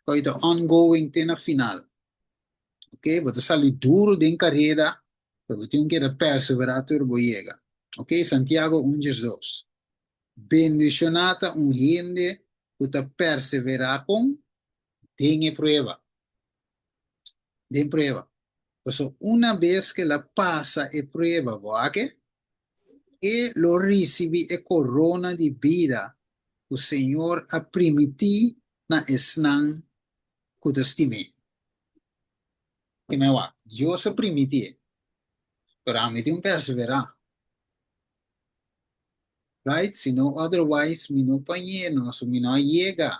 Koi ta ongoing te na final. Ok, bo ta sali duro den kareda, pero bo tin ku keda perseverá tur bo yega. Ok, Santiago un 12. Bendishoná ta un hende ku ta perseverá kon? Den e prueba. Den prueba. Pasobra una bes ku el a pasa e prueba, bo a ke? E lo risibí e korona di bida ku Señor a primití na esnan ku ta stim'é. Keme wak, Dios a primitié, pero ami tin un perseverá. Right? Si no otherwise mi no pañ'é, no, so mi no a yega.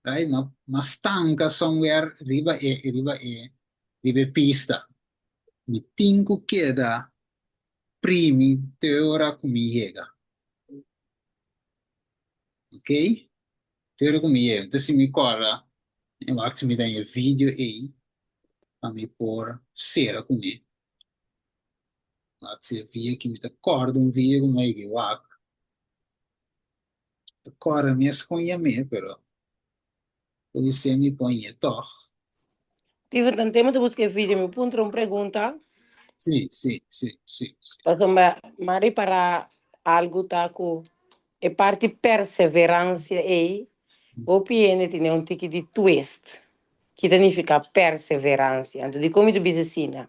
Right? Ma, ma stanka somewhere riba e, riba e, riba e pista. Mi tin ku keda primi te ora ku mi yega. Ok? Te ora ku mi yega. Entonces si mi kòrda, e wak si mi ta e video ei, pa mi por sera kuné. Wak si e video ki mi ta kòrda un video ku mi a yega e wak. Ta kòrda mes kon yam'é, pero podisé mi pon e tòg. Steven, tant'e mi ta buska e video, mi puntra un pregunta. Sí, sí, sí, sí, sí. Pasobra mi a ripará algu ta ku e parti perseveransia ei, hopi hende tene un tiki di twist ki ta nifiká perseveransia. Anto dikon mi ta bisa asina?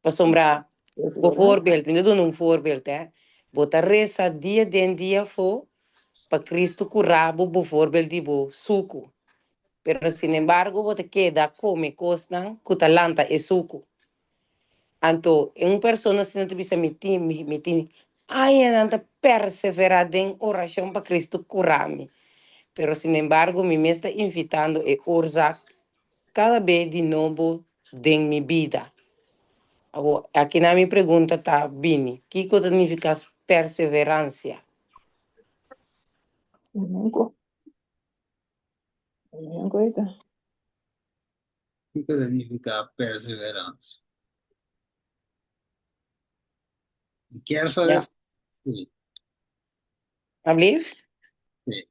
Pasobra, bovoorbeeld, mi ta duna un voorbeeld, hè. Bo ta resa dia den dia afó pa Cristo kura bo, bovoorbeeld di bo suku. Pero sinembargo bo ta keda kome kosnan ku ta lanta e suku. Anto e un persona asina ta bisa mi tin, mi, mi tin añanan ta perseverá den orashon pa Cristo kura mi. Pero sinembargo mi mes ta invitando e oorzaak kada be di nobo den mi bida. Awor, akinan mi pregunta ta bini, kiko ta nifiká perseveransia? Kiko ta nifiká perseveransia? Mi kier sa Ja. sí. Alblief? Sí.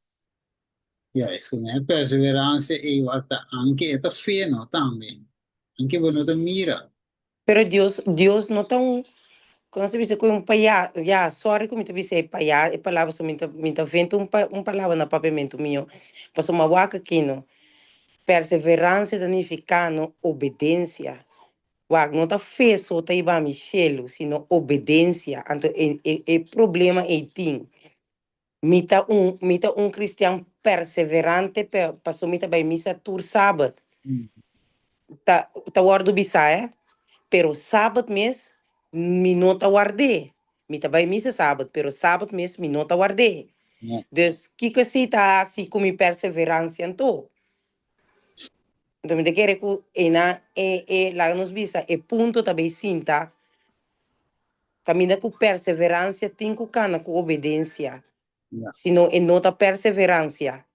Ja, es ku e perseveransia ei wak ta anke e ta fe no tambe. Anke bo no ta mira. Pero Dios, Dios no ta un, kon nos ta bisa ku un paya, ya, sorry ku mi ta bisa e paya, e palabra so mi ta, mi ta venta un pa, un palabra na papiamentu mio, pasobra mi a wak aki no. Perseveransia ta nifiká no obedensia. Wak, no ta fe so ta hiba mi shelu, sino obedensia. Anto e, e, e problema ei tin. Mi ta un, mi ta un kristian. perseverante paso mi ta bai misa tur sabat. Ta ta wòrdu bisá eh, pero sabat mes mi no ta ward'é. Mi ta bai misa sabat, pero sabat mes mi no ta ward'é. Dus kiko esei ta hasi ku mi perseveransia anto? Anto mi ta kere ku einan e e laga nos bisa e punto ta bai sinta kaminda ku perseveransia tin ku kana ku obedensia. Sino e no ta perseveransia.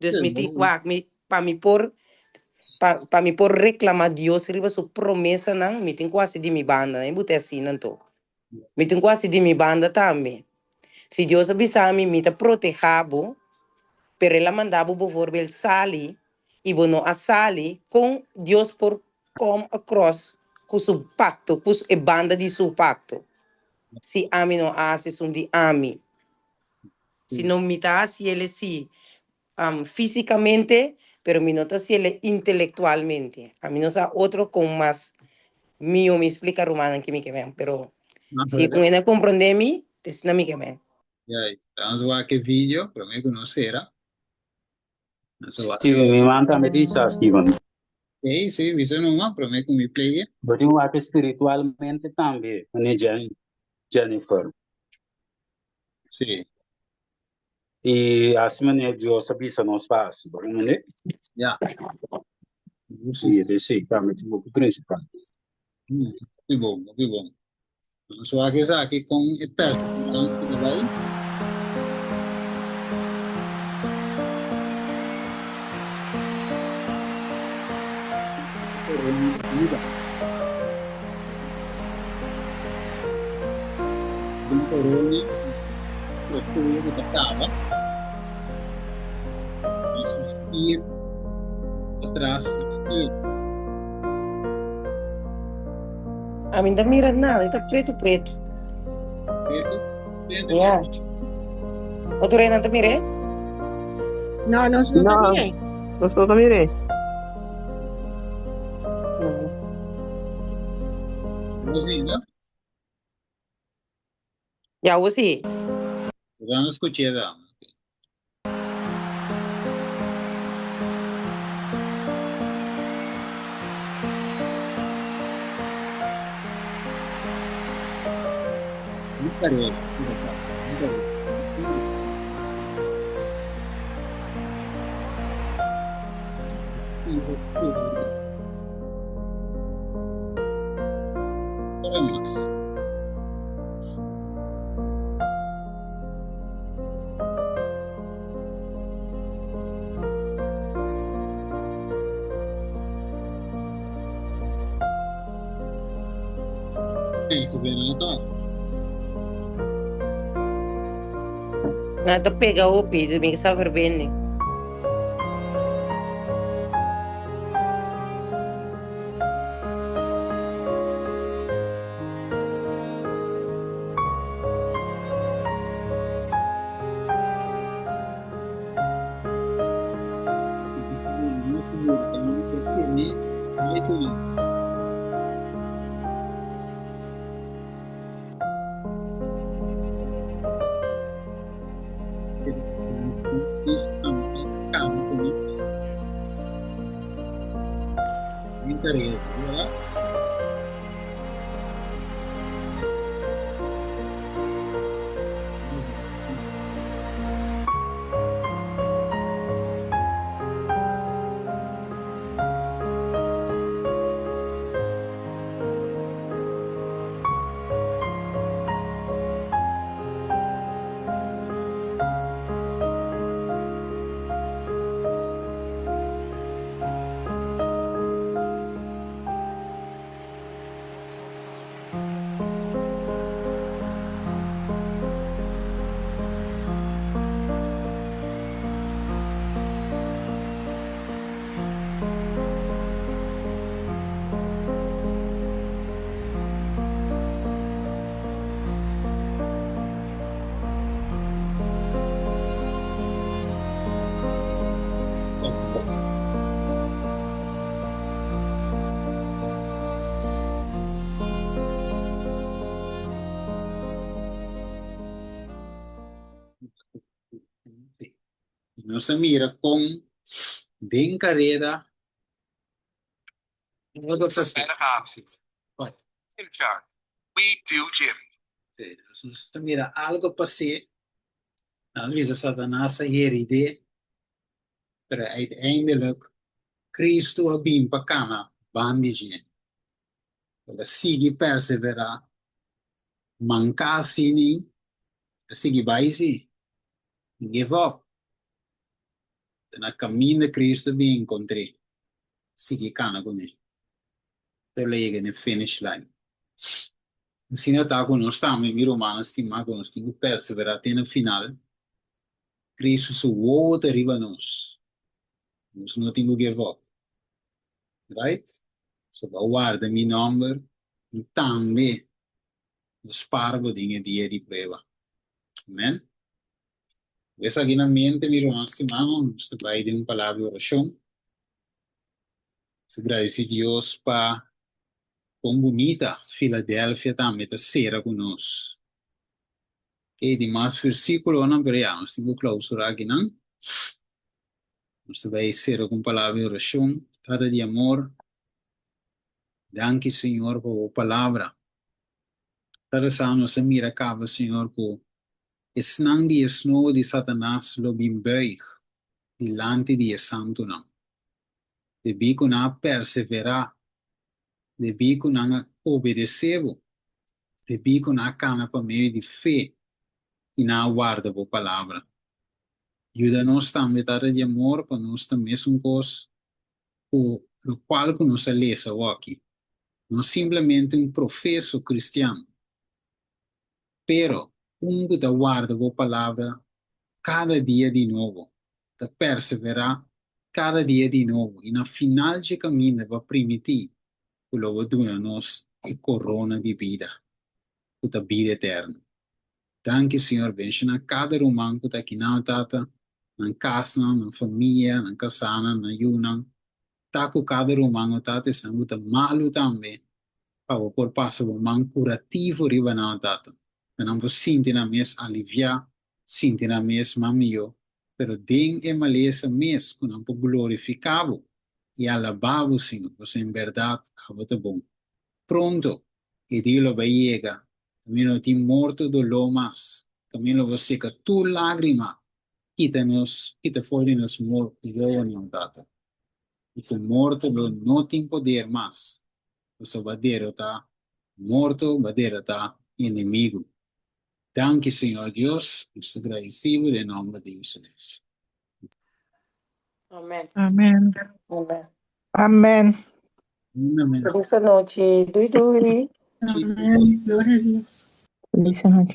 Dus mi tin wak mi pa mi por pa pa mi por reclama Dios riba su promesanan mi tin ku hasi di mi banda. E bute asina anto. Mi tin ku hasi di mi banda tambe. Si Dios a bisa mi, mi ta protehá bo, pero el a manda bo bovoorbeeld sali i bo no a sali, kon Dios por come across ku su pakto, ku e banda di su pakto, si ami no a hasi esun di ami? Si no mi ta hasi el si Físicamente, pero mi no ta haciele intelectualmente. Ami no sa otro con mas mio mi explica rumannan ki mi ke men, pero si un hende a comprende mi, ta esina mi ke men. Ya, nos wak e video, prome ku nos sera. Nos a wak. Steven, mi man tambe di sa, Steven. Ey, si, bisa numa, prome ku mi play e. Bo tin wak spiritualmente tambe, mane Jennifer. Si. I hasi manera Dios a bisa nos pa hasi, bo comprende? Ya. Sí, esei tambe ta hopi principal. Hopi bon, hopi bon. Nos wak esaki kon e perseveransia ta bai. Corona bida. Den corona Profundo ku ta kaba nos a spier atras spier. Ami no ta mira nada, e ta pretu pretu. Pretu? Pretu? Ya. Otro rei nan ta mir'é? No, nos no ta No. mir'é. Nos no ta mir'é. Nos ainda? Ya awo si. Bo no skuch'é ta. Mi karera, mi papá, mi karera. Ora mas. Perseverá tòg. Nan ta pega hopi, dus mi ke sa verbinding. Nos a mira kon den kareda nos ta mira algo pas'é, nan a bisa Satanas a herid'é, pero uiteindelijk Cristo a bin pa kana ban di dje. El a sigui perseverá, manká asina, el a sigui bai sí, give up. Ta na kaminda Cristo a bin enkontr'é, sigui kana kuné, te el a yega na e finish line. Asina ta ku nos tambe, mi rumannan stimá, ku nos tin ku perseverá te na final. Cristo su wowo ta riba nos. Nos no tin ku give up. Right? So bo a warda mi nomber i tambe lo spar bo den e dia di prueba. Amen. Ku esaki na mente, mi ruman stimado, nos ta bai den un palabra di orashon. Nos ta gradisi Dios pa kon bunita Filadelfia tambe ta sera ku nos. Oke, tin mas versikulonan, pero ya, nos tin ku klausura akinan. Nos ta bai sera ku un palabra di orashon. Tata di amor, danki Señor pa bo palabra. Tata sa nos a mira kaba Señor ku esnan di e snoa di Satanas lo bin buig dilanti di e santunan. Debí ku nan a perseverá, debí ku nan a obedesé bo, debí ku nan a kana pa medio di fe i nan a warda bo palabra. Yuda nos tambe, Tata di amor, pa nos ta mesun kos ku lokual ku nos a lesa awoki, no simplemente un profeso kristian, pero un ku ta warda bo palabra kada dia di nobo, ta perseverá kada dia di nobo i na final dje kaminda bo a primití ku lo bo duna nos e korona di bida, ku ta bida eterno. Danki Señor, bendiciona cada ruman cu ta aki nan, Tata, nan casnan, nan famia, nan casanan, nan yunan. Ta cu cada ruman, o Tata, esnan cu ta malu tambe, pa bo por pasa bo man curativo riba nan, o Tata, pa nan por sinti nan mes alivia, sinti nan mes mas miyo, pero den e malesa mes cu nan por glorifica bo y alaba bo, Señor, pasobra en berdad abo ta bon. Pronto e dia lo bay yega Kaminda no tin morto, doló mas. Kaminda lo bo seka tur lágrima kita nos, kita for di nos wowonan, Tata. I ku morto lo no tin poder mas, pasobra bo a derotá morto, bo a derotá enemigu. Danki, Señor Dios, nos ta gradisí bo den nòmber di Hesus. Amen. Amen. Amen. Amen. Amen. Feliz nochi. Doei doei. Amen. Gloria a Dios. Feliz nochi.